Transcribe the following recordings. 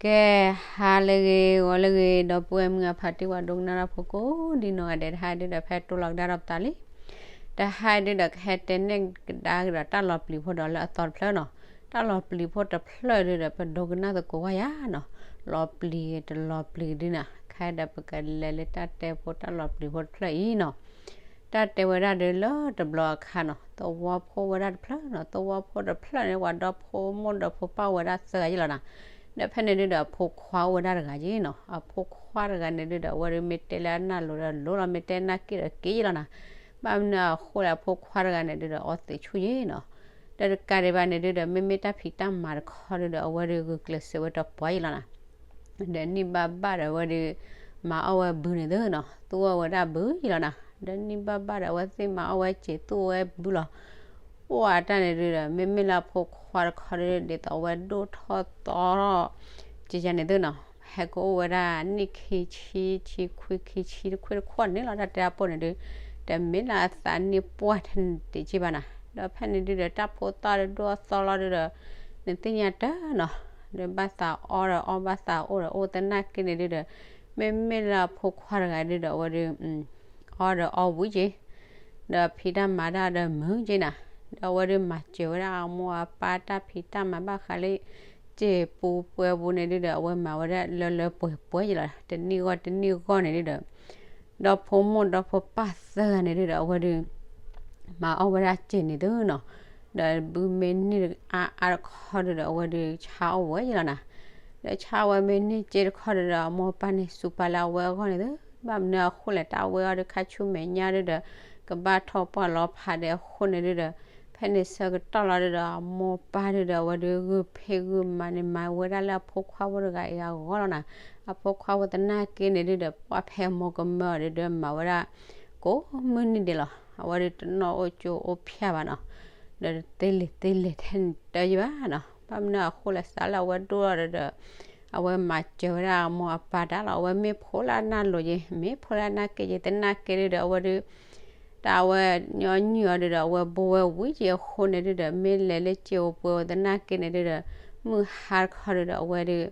ကဲ, ဟါလၢအဂ့ၤ ဂီၤလၢအဂ့ၤ ဒီပုၢ်ဝဲၢ်မုၢ်အဖါတံၢ် ပှၤဒိကနၣ်တၢ်ဖိကိးဒ်နီၢ်ဂၤဒဲး, တဟါဒုဒီး ဖဲတိၢ်လီၤကဒါဒီးပသးလံ. တဟါဒုဒီး ကဟဲတဲနဲၣ်ကဒါကဒီး တၢ်လီၤပျံၤဖိဒီးလၢအသီတဖျၢၣ်နီၤ. တၢ်လီၤပျံၤဖိတဖျၢၣ်ဒုဒီး ပဒိကနၣ်သကိးဝဲယၤနီၤ. လီၤပျံၤတလီၤပျံၤဒုနီၤ, ခဲဒီး ပကလဲၤလၢတၢ်တဲဖိတၢ်လီၤပျံၤဖိတဖျၢၣ်အံၤနီၤ. တၢ်တဲဝဲဒၣ်ဒုလၢတဘျီအခါနီၤ, သဝီဖိဝဲဒၣ်တဖျၢၣ်နီၤ, သဝီဖိတဖျၢၣ်န့ၣ် ပှၤဒီဖိမိၢ်ဒီဖိပၢ်ဝဲဒၣ်သၢဂၤယ့ၢ်လီၤနီၤ. ဒီးဖဲန့ၣ်ဒုဒီး အဖိခွါအိၣ်ဝဲဒၣ်တဂၤယ့ၢ်နီၤ. အဖိခွါတဂၤန့ၣ်ဒုဒီး အဝဲဒုးမ့ၢ်တဲလၢအနၢ်လိၤဒီးလိၤလီၤ, မ့ၢ်တဲနၢ်က့ၣ်ဒီးက့ၣ်ယ့ၢ်လီၤနီၤ. ဘၣ်မနုၤအဃိလဲၣ်, အဖိခွါတဂၤန့ၣ်ဒုဒီး အီသံးဆူၣ်ယ့ၢ်နီၤ. ဒီးတကးဒံးဘၣ်န့ၣ်ဒုဒီး မ့မ့ၢ်တၢ်ဖံးတၢ်မၤတခီဒုဒီး အဝဲဒုးဂုာ်ကျဲးစၢးဝဲတပှၢ်ယ့ၢ်လီၤနီၤ. ဒီးနံၣ်ဘၣ်ဘၣ်ဒီး အဝဲဒုးမၤအီၣ်ဝဲဘုန့ၣ်သုနီၤ, သူၣ်အီၣ်ဝဲဒၣ်ဘုယ့ၢ်လီၤနီၤ. ဒီးနံၣ်ဘၣ်ဘၣ်ဒီး အဝဲသ့ၣ်မၤအီၣ်ဝဲစ့ၤ သူၣ်အီၣ်ဝဲဘုလီၤ. အိၣ်အတၢ်န့ၣ်ဒုဒီး မ့မ့ၢ်လၢအဖိခွါတခီဒု ဒ်သိးအဝဲဒိၣ်ထီၣ်သီထီၣ် ကကန့ၣ်သုနီၤ, ဟဲကအိၣ်ဝဲဒၣ်နံၣ်ခံဆံ ဆံခွံ ခံဆံတခွံတခွီၣ်န့ၣ်လီၤ. တၢ်တဲတၢ်ပိၢ်န့ၣ်ဒု တမ့ၢ်လၢအသးနံၣ်ပှၢ်ထဲန့ၣ်တက့ၢ်ဘၣ်နီၤ. ဒီးဖဲန့ၣ်ဒုဒီး တၢ်ဖိသၣ်ဒုဒိၣ်အသီလီၤဒုဒီး နသ့ၣ်ညါတၢ်နီၤ, ဒီးဘၣ်သးအီဒီးအီ ဘၣ်သးအိၣ်ဒီးအိၣ်သနာ်က့န့ၣ်ဒုဒီး မ့မ့ၢ်လၢအဖိခွါတဂၤဒုဒီး အဝဲဒုး အီဒီးအီဝံၤက့ၤ, ဒီးဖံးတၢ်မၤတၢ်ဒီးမုာ်က့ၤနီၤ. ဒီးအဝဲဒုးမၤစၢၤဝဲဒၣ်အမိၢ်အပၢ်တၢ်ဖံးတၢ်မၤဘၣ်ဃးလၢ စ့ပူၤပှဲၤပူၤန့ၣ်ဒုဒီး အဝဲမၤဝဲဒၣ်လၢလၢပှဲၤပှဲၤယ့ၢ်လီၤ. တနံၣ်ဂီၢ်တနံၣ်ဂီၢ်န့ၣ်ဒုဒီး ဒီဖိမိၢ်ဒီဖိပၢ်သၢဂၤန့ၣ်ဒုဒီး အဝဲဒုး မၤအီၣ်ဝဲဒၣ်စ့ၤန့ၣ်သုနီၤ. ဒီးဘုမ့ၢ်န့ၢ်အါအါတခီဒုဒီး အဝဲဒုးဆါအီၣ်ဝဲယ့ၢ်လီၤနီၤ. ဒီးဆါဝဲမ့ၢ်န့ၢ်စ့တခီဒုဒီး အမိၢ်အပၢ်န့ၣ်စူးပာ်လၢအဝဲအဂီၢ်န့ၣ်သု, ဘၣ်မနုၤအဃိလဲၣ်, တၢ်ဝဲအီၤဒုးခါဆူမဲာ်ညါဒုဒီး ကဘၣ်ထီၣ်ပှၢ်လီၤဖးဒဲးအဃိန့ၣ်ဒုဒီး ဖဲန့ၣ်ဆၢကတီၢ်လီၤဒုဒီး အမိၢ်အပၢ်ဒုဒီး အဝဲဒုးဂုာ်ဖံးဂုာ်မၤန့ၣ် မၤဝဲဒၣ်လၢအဖိခွါဖိတဂၤအံၤအဂီၢ်လီၤနီၤ. အဖိခွါဖိသနာ်က့န့ၣ်ဒုဒီး ပှၢ်ဖဲမိၢ်ကမၢအီၤဒုဒီး မၤဝဲဒၣ် ကိးမုၢ်နံၤဒဲးလီၤ. အဝဲဒုးတနီၣ်အိၣ်ကၠိအိၣ်ဖၠၣ်ဘၣ်နီၤ. ဒီးတသ့လဲၤသ့လဲၤထဲန့ၣ်တယံာ်ဘၣ်နီၤ. ဘၣ်မနုၤအဃိလဲၣ်, စးလၢအဝဲဒိၣ်ထီၣ်ဒုဒီး အဝဲမၤစၢၤဝဲဒၣ်အမိၢ်အပၢ်တၢ်လီၤ. အဝဲမ့ၢ်ဖိလၢအနၢ်လိၤက့ၤ, မ့ၢ်ဖိလၢအနၢ်က့ၤက့ၤသနာ်က့ဒုဒီး အဝဲဒုး တၢ်အဝဲညီနုၢ်အီၤဒုဒီး အဝဲဘိဝဲဝံၤက့ၤအဃိန့ၣ်ဒုဒီး မ့ၢ်လဲၤလၢစ့အိၣ်ပှဲၤအိၣ်သနာ်က့န့ၣ်ဒုဒီး မုၢ်ဟါတခီဒုဒီး အဝဲဒုး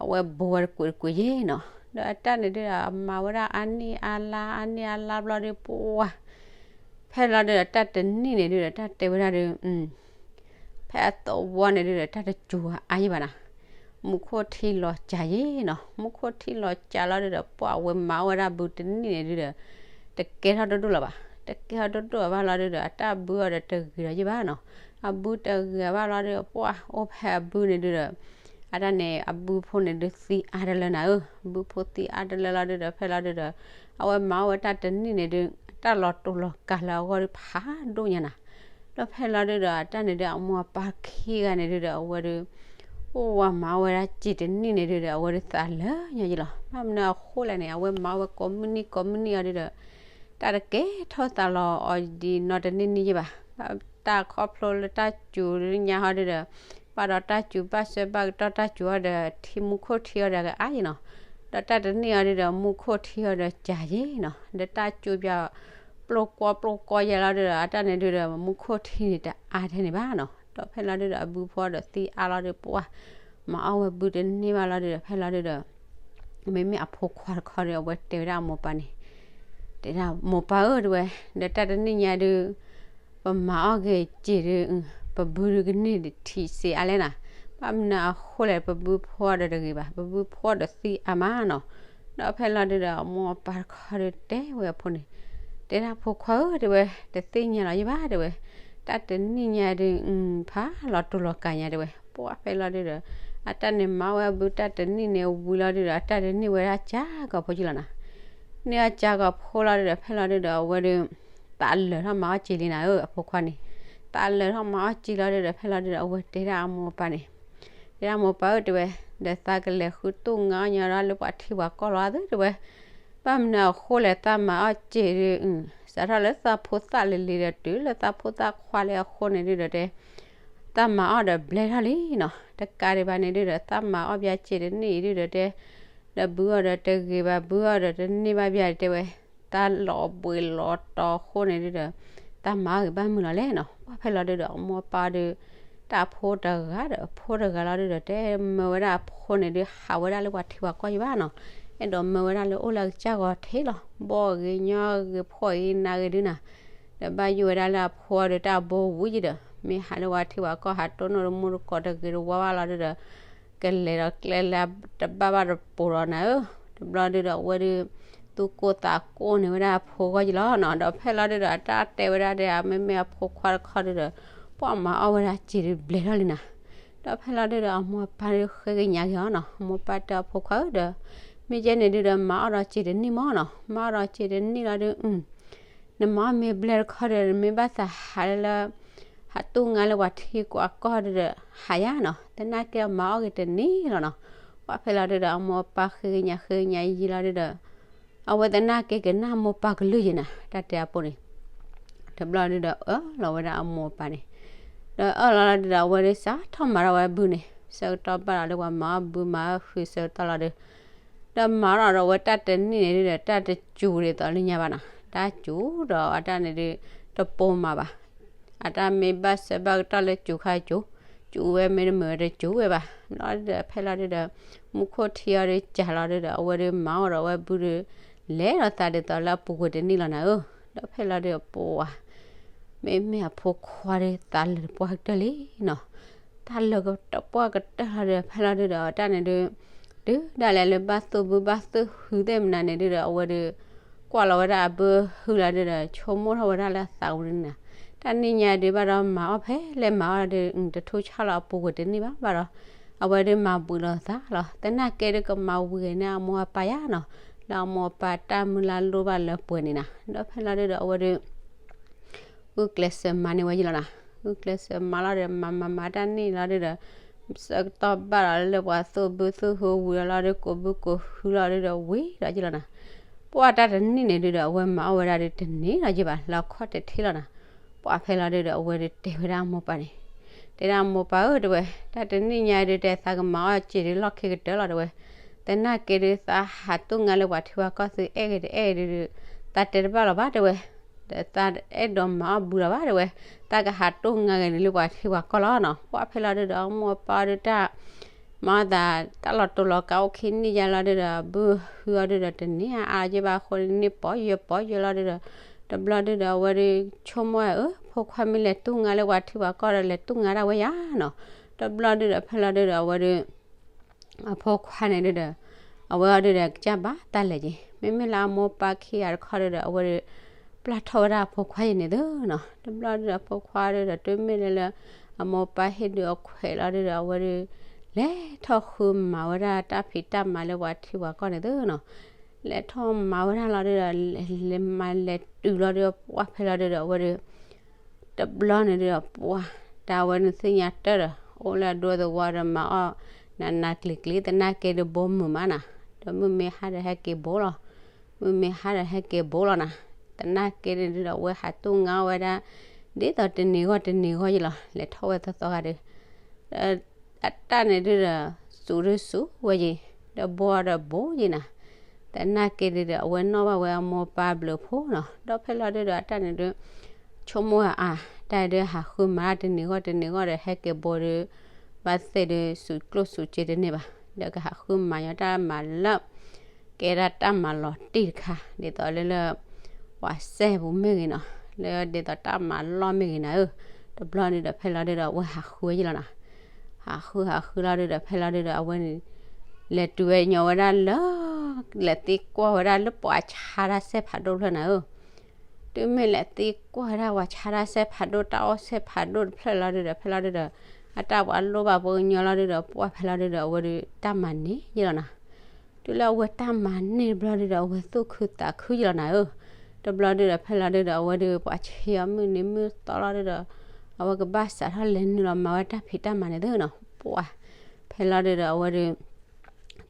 အဝဲဘိဝဲတကွံာ်တကွံာ်ယ့ၢ်နီၤ. ဒီးအတၢ်န့ၣ်ဒုဒီး အမၤဝဲဒၣ်အါနံၣ်အါလါ အါနံၣ်အါလါဘျီဒု ပှၢ် ဖဲလီၤဒုဒီး တၢ်တနံၣ်န့ၣ်ဒုဒီး တၢ်တဲဝဲဒၣ်ဒု ဖဲအသဝီန့ၣ်ဒုဒီး တၢ်တစူၤအါယံာ်ဘၣ်နီၤ. မူခိၣ်ထံလီၤစှၤယ့ၢ်နီၤ. မူခိၣ်ထံလီၤစှၤလီၤဒုဒီး ပှၢ်ဝဲမၤအီၣ်ဝဲဒၣ်ဘုတနံၣ်န့ၣ်ဒုဒီး တကဲထီၣ်ဒိၣ်ဒိၣ်လၢၤဘၣ်. တကဲထီၣ်ဒိၣ်ဒိၣ်ဘၣ်လီၤဒုဒီး အတၢ်ဘုအီၤဒီးတဂ့ၤဒီးယံာ်ဘၣ်နီၤ. အဘုတဂ့ၤဘၣ်လီၤဒုဒီး ပှၢ်အိၣ်ဖဲအဘုန့ၣ်ဒုဒီး အတၢ်န့ၣ် အဘုဖိန့ၣ်ဒုးသံအါတလၢနၤဧၢ, ဘုဖိသံအါတလၢလီၤဒုဒီး ဖဲလီၤဒုဒီး အဝဲမၤအီၣ်ဝဲတၢ်တနံၣ်န့ၣ်ဒုး တၢ်လီၤတူာ်လီၤကာ်လၢအဂီၢ်ဒုးဖးဒိၣ်ညါနၤ. ဒီးဖဲလီၤဒုဒီး အတၢ်န့ၣ်ဒုး အမိၢ်အပၢ်ခံဂၤန့ၣ်ဒုဒီး အဝဲဒုး အိၣ်ဝဲမၤအီၣ်ဝဲဒၣ်စ့ၤတနံၣ်န့ၣ်ဒုဒီး အဝဲဒုးသးလၢညါယံာ်လီၤ. ဘၣ်မနုၤအဃိလဲၣ်န့ၣ် အဝဲမၤအီၣ်ဝဲကိးမုၢ်နံၤကိးမုၢ်နံၤအီၤဒုဒီး တၢ်တကဲထီၣ်သးလီၤအီၤဒ်နီတနံၣ်နံၣ်ယံာ်ဘၣ်. တၢ်ခီဖျိလၢတၢ်စူၤညါဟီဒုဒီး ဘၣ်ဒီးတၢ်စူၤဘၣ်စၢၤဘၣ်ကတီၢ်တၢ်စူၤအီၤဒီး ထံမူခိၣ်ထံအီၤဒီးကအါယံာ်နီၤ. ဒီးတၢ်တနံၣ်အီၤဒုဒီး မူခိၣ်ထံအီၤဒီးစှၤယံာ်နီၤ. ဒီးတၢ်စူၤပၠး ပျိၢ်ကွီပျိၢ်ကွီယဲလီၤဒုဒီး အတၢ်န့ၣ်ဒုဒီး မူခိၣ်ထံန့ၣ်တအါထဲန့ၣ်ဘၣ်နီၤ. ဒီးဖဲလီၤဒုဒီး အဘုဖိဒီးသံအါလီၤဒု ပှၢ်မၤအီၣ်ဝဲဘုတန့ၢ်ဘၣ်လီၤဒုဒီး ဖဲလီၤဒုဒီး မ့မ့ၢ်အဖိခွါတခီဒီး အဝဲတဲဝဲဒၣ်အမိၢ်ပၢ်န့ၣ် တဲဒၣ်မိၢ်ပၢ်ဧၢ တဲဝဲ, ဒီးတၢ်တနံၣ်ညါဒု ပမၤအီၣ်က့ၤစ့ၤဒု ပဘုဒုကန့ၢ်ထံစ့အါလဲၣ်နၤ. ဘၣ်မနုၤအဃိလဲၣ် ပဘုဖိဒီးတဂ့ၤဘၣ်, ပဘုဖိဒီးသံအါမးနီၤ. ဒီးဖဲလီၤဒုဒီး အမိၢ်အပၢ်တခီဒီးတဲဝဲအဖိန့ၣ်, တဲဒၣ်ဖိခွါဧၢ တဲဝဲ, တသ့ၣ်ညါလီၤယံာ်ဘၣ် တဲဝဲ, တၢ်တနံၣ်ညါဒု ဖးလီၤတူာ်လီၤကာ်ညါ တဲဝဲ. ပှၢ်ဖဲလီၤဒုဒီး အတၢ်န့ၣ်မၤဝဲအဘုတၢ်တနံၣ်န့ၣ်ဝံၤလီၤဒုဒီး အတၢ်တန့ၢ်ဝဲဒၣ်ကၢ်ကီၤဖိက့လီၤနၤ. န့ၢ်အီၤကၢ်ကီၤဖိလီၤဒုဒီး ဖဲလီၤဒုဒီး အဝဲဒု သးလၢာ်ထီၣ်မၤအီၣ်စ့ၤလံနၤဧၢ အဖိခွါန့ၣ်, သးလၢာ်ထီၣ်မၤအီၣ်စ့ၤလီၤဒုဒီး ဖဲလီၤဒုဒီး အဝဲတဲဒၣ်အမိၢ်အပၢ်န့ၣ်, တဲဒၣ်မိၢ်ပၢ်ဧၢ တဲဝဲ, ဒီးသးကလဲၤဃုတူၢ်ငါအီၣ်ညီဒီးလၢပှၤထံပှၤကီၢ်လီၤသု တဲဝဲ. ဘၣ်မနုၤအဃိလဲၣ် သးမၤအီၣ်စ့ၤဒု စးထီၣ်လၢသးဖိသၣ်လံၤလံၤဒီး တုၤလၢသးဖိသၣ်ခွါလံအဃိန့ၣ်ဒုဒီးတဲ သးမၤအီၣ်ဒီးဘျဲထီၣ်လံနီၤ. တကးဒံးဘၣ်န့ၣ်ဒုဒီး သးမၤအီၣ်ဘၣ်စ့ၤတနံၣ်အံၤဒုဒီးတဲ ဒီးဘုအီၤဒီးတဂ့ၤဘၣ် ဘုအီၤဒီးတန့ၢ်ဘၣ်ဘၣ်တဲဝဲ, သးလီၤဘှံးလီၤတီၤအဃိန့ၣ်ဒုဒီး သးမၤအီၣ်ဂ့ၤဘၣ်မုာ်လီၤလဲၣ်နီၤ. ပှၢ်ဖဲလီၤဒုဒီး အမိၢ်အပၢ်ဒု တၢ်ဖိတဂၤဒီး ဖိတဂၤလီၤဒုဒီး တဲမၢဝဲဒၣ်အဖိန့ၣ်ဒုး ဟးဝဲဒၣ်လၢပှၤထံပှၤကီၢ်ယံၤဘၣ်နီၤ, အဲၣ်ဒိးမၢဝဲဒၣ်လၢအိၣ်လၢအကစၢ်ဂီၤထံးလီၤ, ဘီၣ်ဂ့ၤညီဂ့ၤဖှီၣ်ဂ့ၤနးဂ့ၤဒုနီၤ, ဒီးဘၣ်ယိၣ်ဝဲဒၣ်လၢအဖိအံၤဒီး တၢ်ဘိဝံၤယံၤဒီး မ့ၢ်ဟးလၢပှၤထံပှၤကီၢ် ဟးတိၢ်နီၣ်တမူတကိးတဂ့ၤတဝါဘၣ်လီၤဒုဒီး ကလဲၤဒီးကျဲလၢတဘၣ်ဘၣ်တပိၤဒီးနၤဧၢ, တဘျီဒုဒီး အဝဲဒုး သူၣ်ကိၢ်သးကိၢ်န့ၢ်ဝဲဒၣ်အဖိဂီၢ်ယံၤလီၤနီၤ, ဒီးဖဲလီၤဒုဒီး အတၢ်တဲဝဲဒၣ်ဒီး မ့မ့ၢ်အဖိခွါတခီဒုဒီး ပှၤမၤအီၣ်ဝဲဒၣ်စ့ၤဒုးဘျဲးထီၣ်လံနၤ, ဒီးဖဲလီၤဒုဒီး အမိၢ်အပၢ်ဒုးဃ့ကညးက့ၤအီၤနီၤ, အမိၢ်အပၢ်တဲအဖိခွါဧၢဒီး မ့ၢ်ကဲန့ၣ်ဒုဒီး မၤအီၣ်ဒီးစ့ၤတနံၣ်မၢ်နီၤ, မၤအီၣ်ဒီးစ့ၤတနံၣ်လီၤဒုး နမၤအီၣ်မ့ၢ်ဘျဲးတခီဒီး နမ့ၢ်ဘၣ်သးဟးလၢ ဟးတူၢ်ငါလၢပှၤထံပှၤကီၢ်ဒုဒီး ဟးယါနီၤ, သနာ်က့မၤအီၣ်က့ၤတနံၣ်လီၤနီၤ, ပှၤဖဲလီၤဒုဒီး အမိၢ်အပၢ်ဃ့ကညးဃ့ကညးယံၤလီၤဒုဒီး အဝဲသနာ်က့ကနၣ်မိၢ်ပၢ်ကလုၢ်ယံၤနၤ, တၢ်တဲအပိန့ၣ် တဘျီဒုဒီး အၢၣ်လီၤဝဲဒၣ်အမိၢ်အပၢ်န့ၣ်, ဒီးအၢၣ်လီၤလီၤဒုဒီး အဝဲဒုးစးထီၣ်မၤထီၣ်ဝဲဘုန့ၣ် ဆၢကတီၢ်ဘၣ်ဒီးလၢပှၤမၤအီၣ်ဘုမၤအီၣ်ဟုးဆၢကတီၢ်လီၤဒု ဒီးမၤထီၣ်ဒီးအဝဲတၢ်တနံၣ်န့ၣ်ဒုဒီး တၢ်တစူၤဒ်သိးလၢညါဘၣ်နီၤ, တၢ်စူၤဒီးအတၢ်န့ၣ်ဒု တပိမးဘၣ်, အတၢ်မ့ၢ်ဘၣ်ဆၢဘၣ်ကတီၢ်လၢစူၤခါစူၤ, စူၤဝဲမ့တမ့ၢ်ဝဲတစူၤဝဲဘၣ်, ဘျီဒုဒီးဖဲလီၤဒုဒီး မူခိၣ်ထံအီၤဒုစၢ်လီၤဒုဒီး အဝဲဒုမၤအီၣ်ဒီးအဝဲဘုဒု လဲၤဒီးသးဒ်သိးလၢအပူၤကွံာ်တနံၣ်လီၤနၤဧၢ, ဒီးဖဲလီၤဒုဒီးပှၤ မ့မ့ၢ်အဖိခွါဒု သးလၢာ်တပှၢ်ကတၢၢ်လံနီၤ, တၢ်လၢာ်ကတပှၢ်ကတၢၢ်လီၤဒုဒီး ဖဲလီၤဒုဒီး တၢ်န့ၣ်ဒု တုၤဒၣ်လဲာ်လၢဘၣ်သူၣ်ဘုဘၣ်သူၣ်ဟုသ့ၣ်မနုၤန့ၣ်ဒုဒီး အဝဲဒု ကွၢ်လီၤဝဲဒၣ်အဘုဟုလီၤဒုဒီး ဆိကမိၣ်ထီၣ်ဝဲဒၣ်လၢအသးဝံၤန့ၣ်နီၤ, တၢ်နံၣ်ညါဒုဘၣ်ဒီးမၤအီၣ်ဖဲလဲၣ်မၤအီၣ်ဒု တထူၣ်ဆၣ်လီၤအပူၤကွံာ်တနံၣ်ဘၣ်ဘၣ်ဒီး အဝဲဒုမၤဘှံးလီၤသးလီၤ, သနာ်က့ဒုကမၤဝံၤဂ့ၤန့ၢ်အမိၢ်အပၢ်ယါနီၤ, လၢအမိၢ်အပၢ်တၢ်မုၢ်လၢ်လိၣ်ဘၣ်လၢပှဲၤန့ၣ်နီၤ, ဒီးဖဲလီၤဒုဒီးအဝဲဒု ဂုာ်ကျဲးစၢးမၤန့ၢ်ဝဲယံၤလီၤနီၤ, ဂုာ်ကျဲးစၢးမၤလီၤဒီး မၤမၤမၤတၢ်န့ၣ်လီၤဒုဒီး ဆၢကတီၢ်ဘၣ်ဒီးလၢပှၤသူၣ်ဘုသူၣ်ဟုဝံၤလီၤဒု ကိးဘုကိးဟုလီၤဒုဒီးဝံၤဒီးယံၤလီၤနီၤ, ပှၤတၢ်တနံၣ်န့ၣ်ဒုဒီး အဝဲမၤအီၣ်ဝဲဒၣ်ဒုတန့ၢ်လီၤယံၤဘၣ် လၢအခီၣ်တဲာ်ထံလီၤနီၤ, ပှၤဖဲလီၤဒုဒီး အဝဲဒုတဲဝဲဒၣ်အမိၢ်ပၢ်န့ၣ်, တဲဒၣ်အမိၢ်ပၢ်ဧၢ တဲဝဲ, တၢ်တနံၣ်ညါဒုတဲသးကမၤအီၣ်စ့ၤဒုလီၢ်ခံကတၢၢ်လီၤတဲဝဲ, သနာ်က့ဒုသးဟးတူၢ်ငါလၢပှၤထံပှၤကီၢ်သုအဲၣ်ဂ့ၤတအဲၣ်ဂ့ၤဒု သးတဲတဘၣ်လီၤဘၣ်တဲဝဲ, ဒီးသးအဲၣ်ဒိးမၤအီၣ်ဘုလီၤဘၣ်တဲဝဲ, တၢ်ကဟးတူၢ်ငါဂ့ၤန့ၣ်လၢပှၤထံပှၤကီၢ်လီၤနီၤ, ပှၤဖဲလီၤဒုဒီး အမိၢ်အပၢ်ဒုတၢ် မၤအီၣ်သးတၢ်လီၤတူာ်လီၤကာ်အိၣ်ခံနံၣ်ယါလီၤဒုဒီး ဘုဟုအီၤဒုဒီးတန့ၢ်အါအါယဲၢ်ဘၣ်အဃိန့ၣ် ပိာ်ယဲၢ်ပိာ်ယဲၢ်လီၤဒုဒီး တဘျီဒုဒီးအဝဲဒု ဆိကမိၣ်ဝဲဧၢ ဖိခွါမ့ၢ်လဲၤတူၢ်ငါလၢပှၤထံပှၤကီၢ်ဒီး လဲၤတူၢ်ငါဒၣ်ဝဲယါနီၤ, တဘျီဒုဒီးဖဲလီၤဒုဒီးအဝဲဒု အဖိခွါန့ၣ်ဒုဒီး အဝဲအီၤဒုဒီးကစၢ်ဘၣ်တၢ်လဲၤက့ၤ မ့မ့ၢ်လၢအမိၢ်ပၢ်ခံဂၤတခီဒုဒီး အဝဲဒု ပျၢ်ထီၣ်ဝဲဒၣ်အဖိခွါယံၤန့ၣ်သုနီၤ, တဘျီဒုဒီးအဖိခွါဒုဒီး တုၤမ့ၢ်လၢလၢ အမိၢ်ပၢ်ဟ့ၣ်ဒုးအခွဲးလီၤဒုဒီး အဝဲဒု လဲၤထီၣ်ဃုမၤဝဲဒၣ်တၢ်ဖံးတၢ်မၤလၢပှၤထံပှၤကီၢ်န့ၣ်သုနီၤ, လဲၤထီၣ်မၤဝဲဒၣ်လီၤဒုဒီး လဲၤမၤလဲၤတုၤလီၤဒုဒီး ပှၤဖဲလီၤဒုဒီး အဝဲဒု တဘျီန့ၣ်ဒုဒီး ပှၤ တၢ်ဝဲန့ၣ်သ့ၣ်ညါတၢၢ်ဒီး အိၣ်လၢအဒူအသဝီဒီး မၤအီၣ်နးနးကျံၤကျံၤ သနာ်က့ဒုဘိမုာ်မးနၤ, ဒီးမုၢ်မ့ၢ်ဟါဒီးဟဲက့ၤဘိလီၤ, မုၢ်မ့ၢ်ဟါဒီးဟဲက့ၤဘိလီၤနၤ, သနာ်က့န့ၣ်ဒုဒီး အဝဲဟးတူၢ်ငါဝဲဒၣ် ဒ်သိးတနံၤဂီၢ်တနံၤဂီၢ်ယံၤလီၤ, လဲၤထီၣ်ဝဲသီသီဂၤဒု အတၢ်န့ၣ်ဒုဒီး စူၤဒုစူၤဝဲယံၤ, ဒီးဘိဒီးဘိယံၤနၤ, သနာ်က့ဒုဒီး အဝဲနီၣ်ဘၣ်ဝဲအမိၢ်ပၢ်ဘျုးဖှိၣ်နီၤ, ဒီးဖဲလီၤဒုဒီး အတၢ်န့ၣ်ဒု ဆိကမိၣ်ဝဲအါ, တၢ်ဒုဟးဃုမၤတၢ်တနံၤဂီၢ်တနံၤဂီၢ်ဒီး ဟဲက့ၤဘိဒု ဘၣ်သ့ၣ်ဒု စူၤကျိၣ်စူၤစ့တန့ၢ်ဘၣ်, ဒီးကဟးဃုမၤညီတၢ်မၤလၢ ကဲဒၣ်တၢ်မၤလီၤတံၢ်တခါ ဒ်သိးလၢလၢ ပှၤစဲပူၤမ့ၢ်ဂ့ၤနီၤ, လၢဒ်သိးတၢ်မၤလီၢ်မ့ၢ်ဂ့ၤနၤဧၢ, တဘျီဒုဒီးဖဲလီၤဒုဒီး အဝဲဟးဃုဝဲယံၤလီၤနီၤ, ဟးဃုဟးဃုလီၤဒုဒီး ဖဲလီၤဒုဒီး အဝဲန့ၣ် လဲၤတုၤဝဲညီဝဲဒၣ်လၢ လဲၤသံကွၢ်ဝဲဒၣ်လၢပှၤဆါတၢ်စဲးဖးဒိၣ်တဖျၢၣ်နၤဧၢ, တုၤမ့ၢ်လဲၤသံကွၢ်ဝဲဒၣ်ပှၤဆါတၢ်စဲးဖးဒိၣ် တၢ်အီၣ်စဲးဖးဒိၣ်တဖျၢၣ်လီၤဒုဒီး ဖဲလီၤဒုဒီး အတၢ်ပှၤလိၣ်ဘၣ်ပှၤကညီလီၤဒုဒီး ပှၤဖဲလီၤဒုဒီး အဝဲဒု တၢ်မၤန့ၢ်ယံၤလီၤနီၤ, တုၤလၢအဝဲတၢ်မၤန့ၢ်တဘျီဒုဒီး အဝဲသူၣ်ခုသးခုယံၤလီၤနၤဧၢ, တဘျီဒုဒီး ဖဲလီၤဒုဒီး အဝဲဒု ပှၤဆံးအီၤမုၢ်နံၤမုၢ်သီလီၤဒုဒီး အဝဲကဘၣ်စးထီၣ်လဲၤနုာ်လီၤမၤဝဲတၢ်ဖံးတၢ်မၤန့ၣ်သုနီၤ, ပှၤ ဖဲလီၤဒုဒီး အဝဲဒု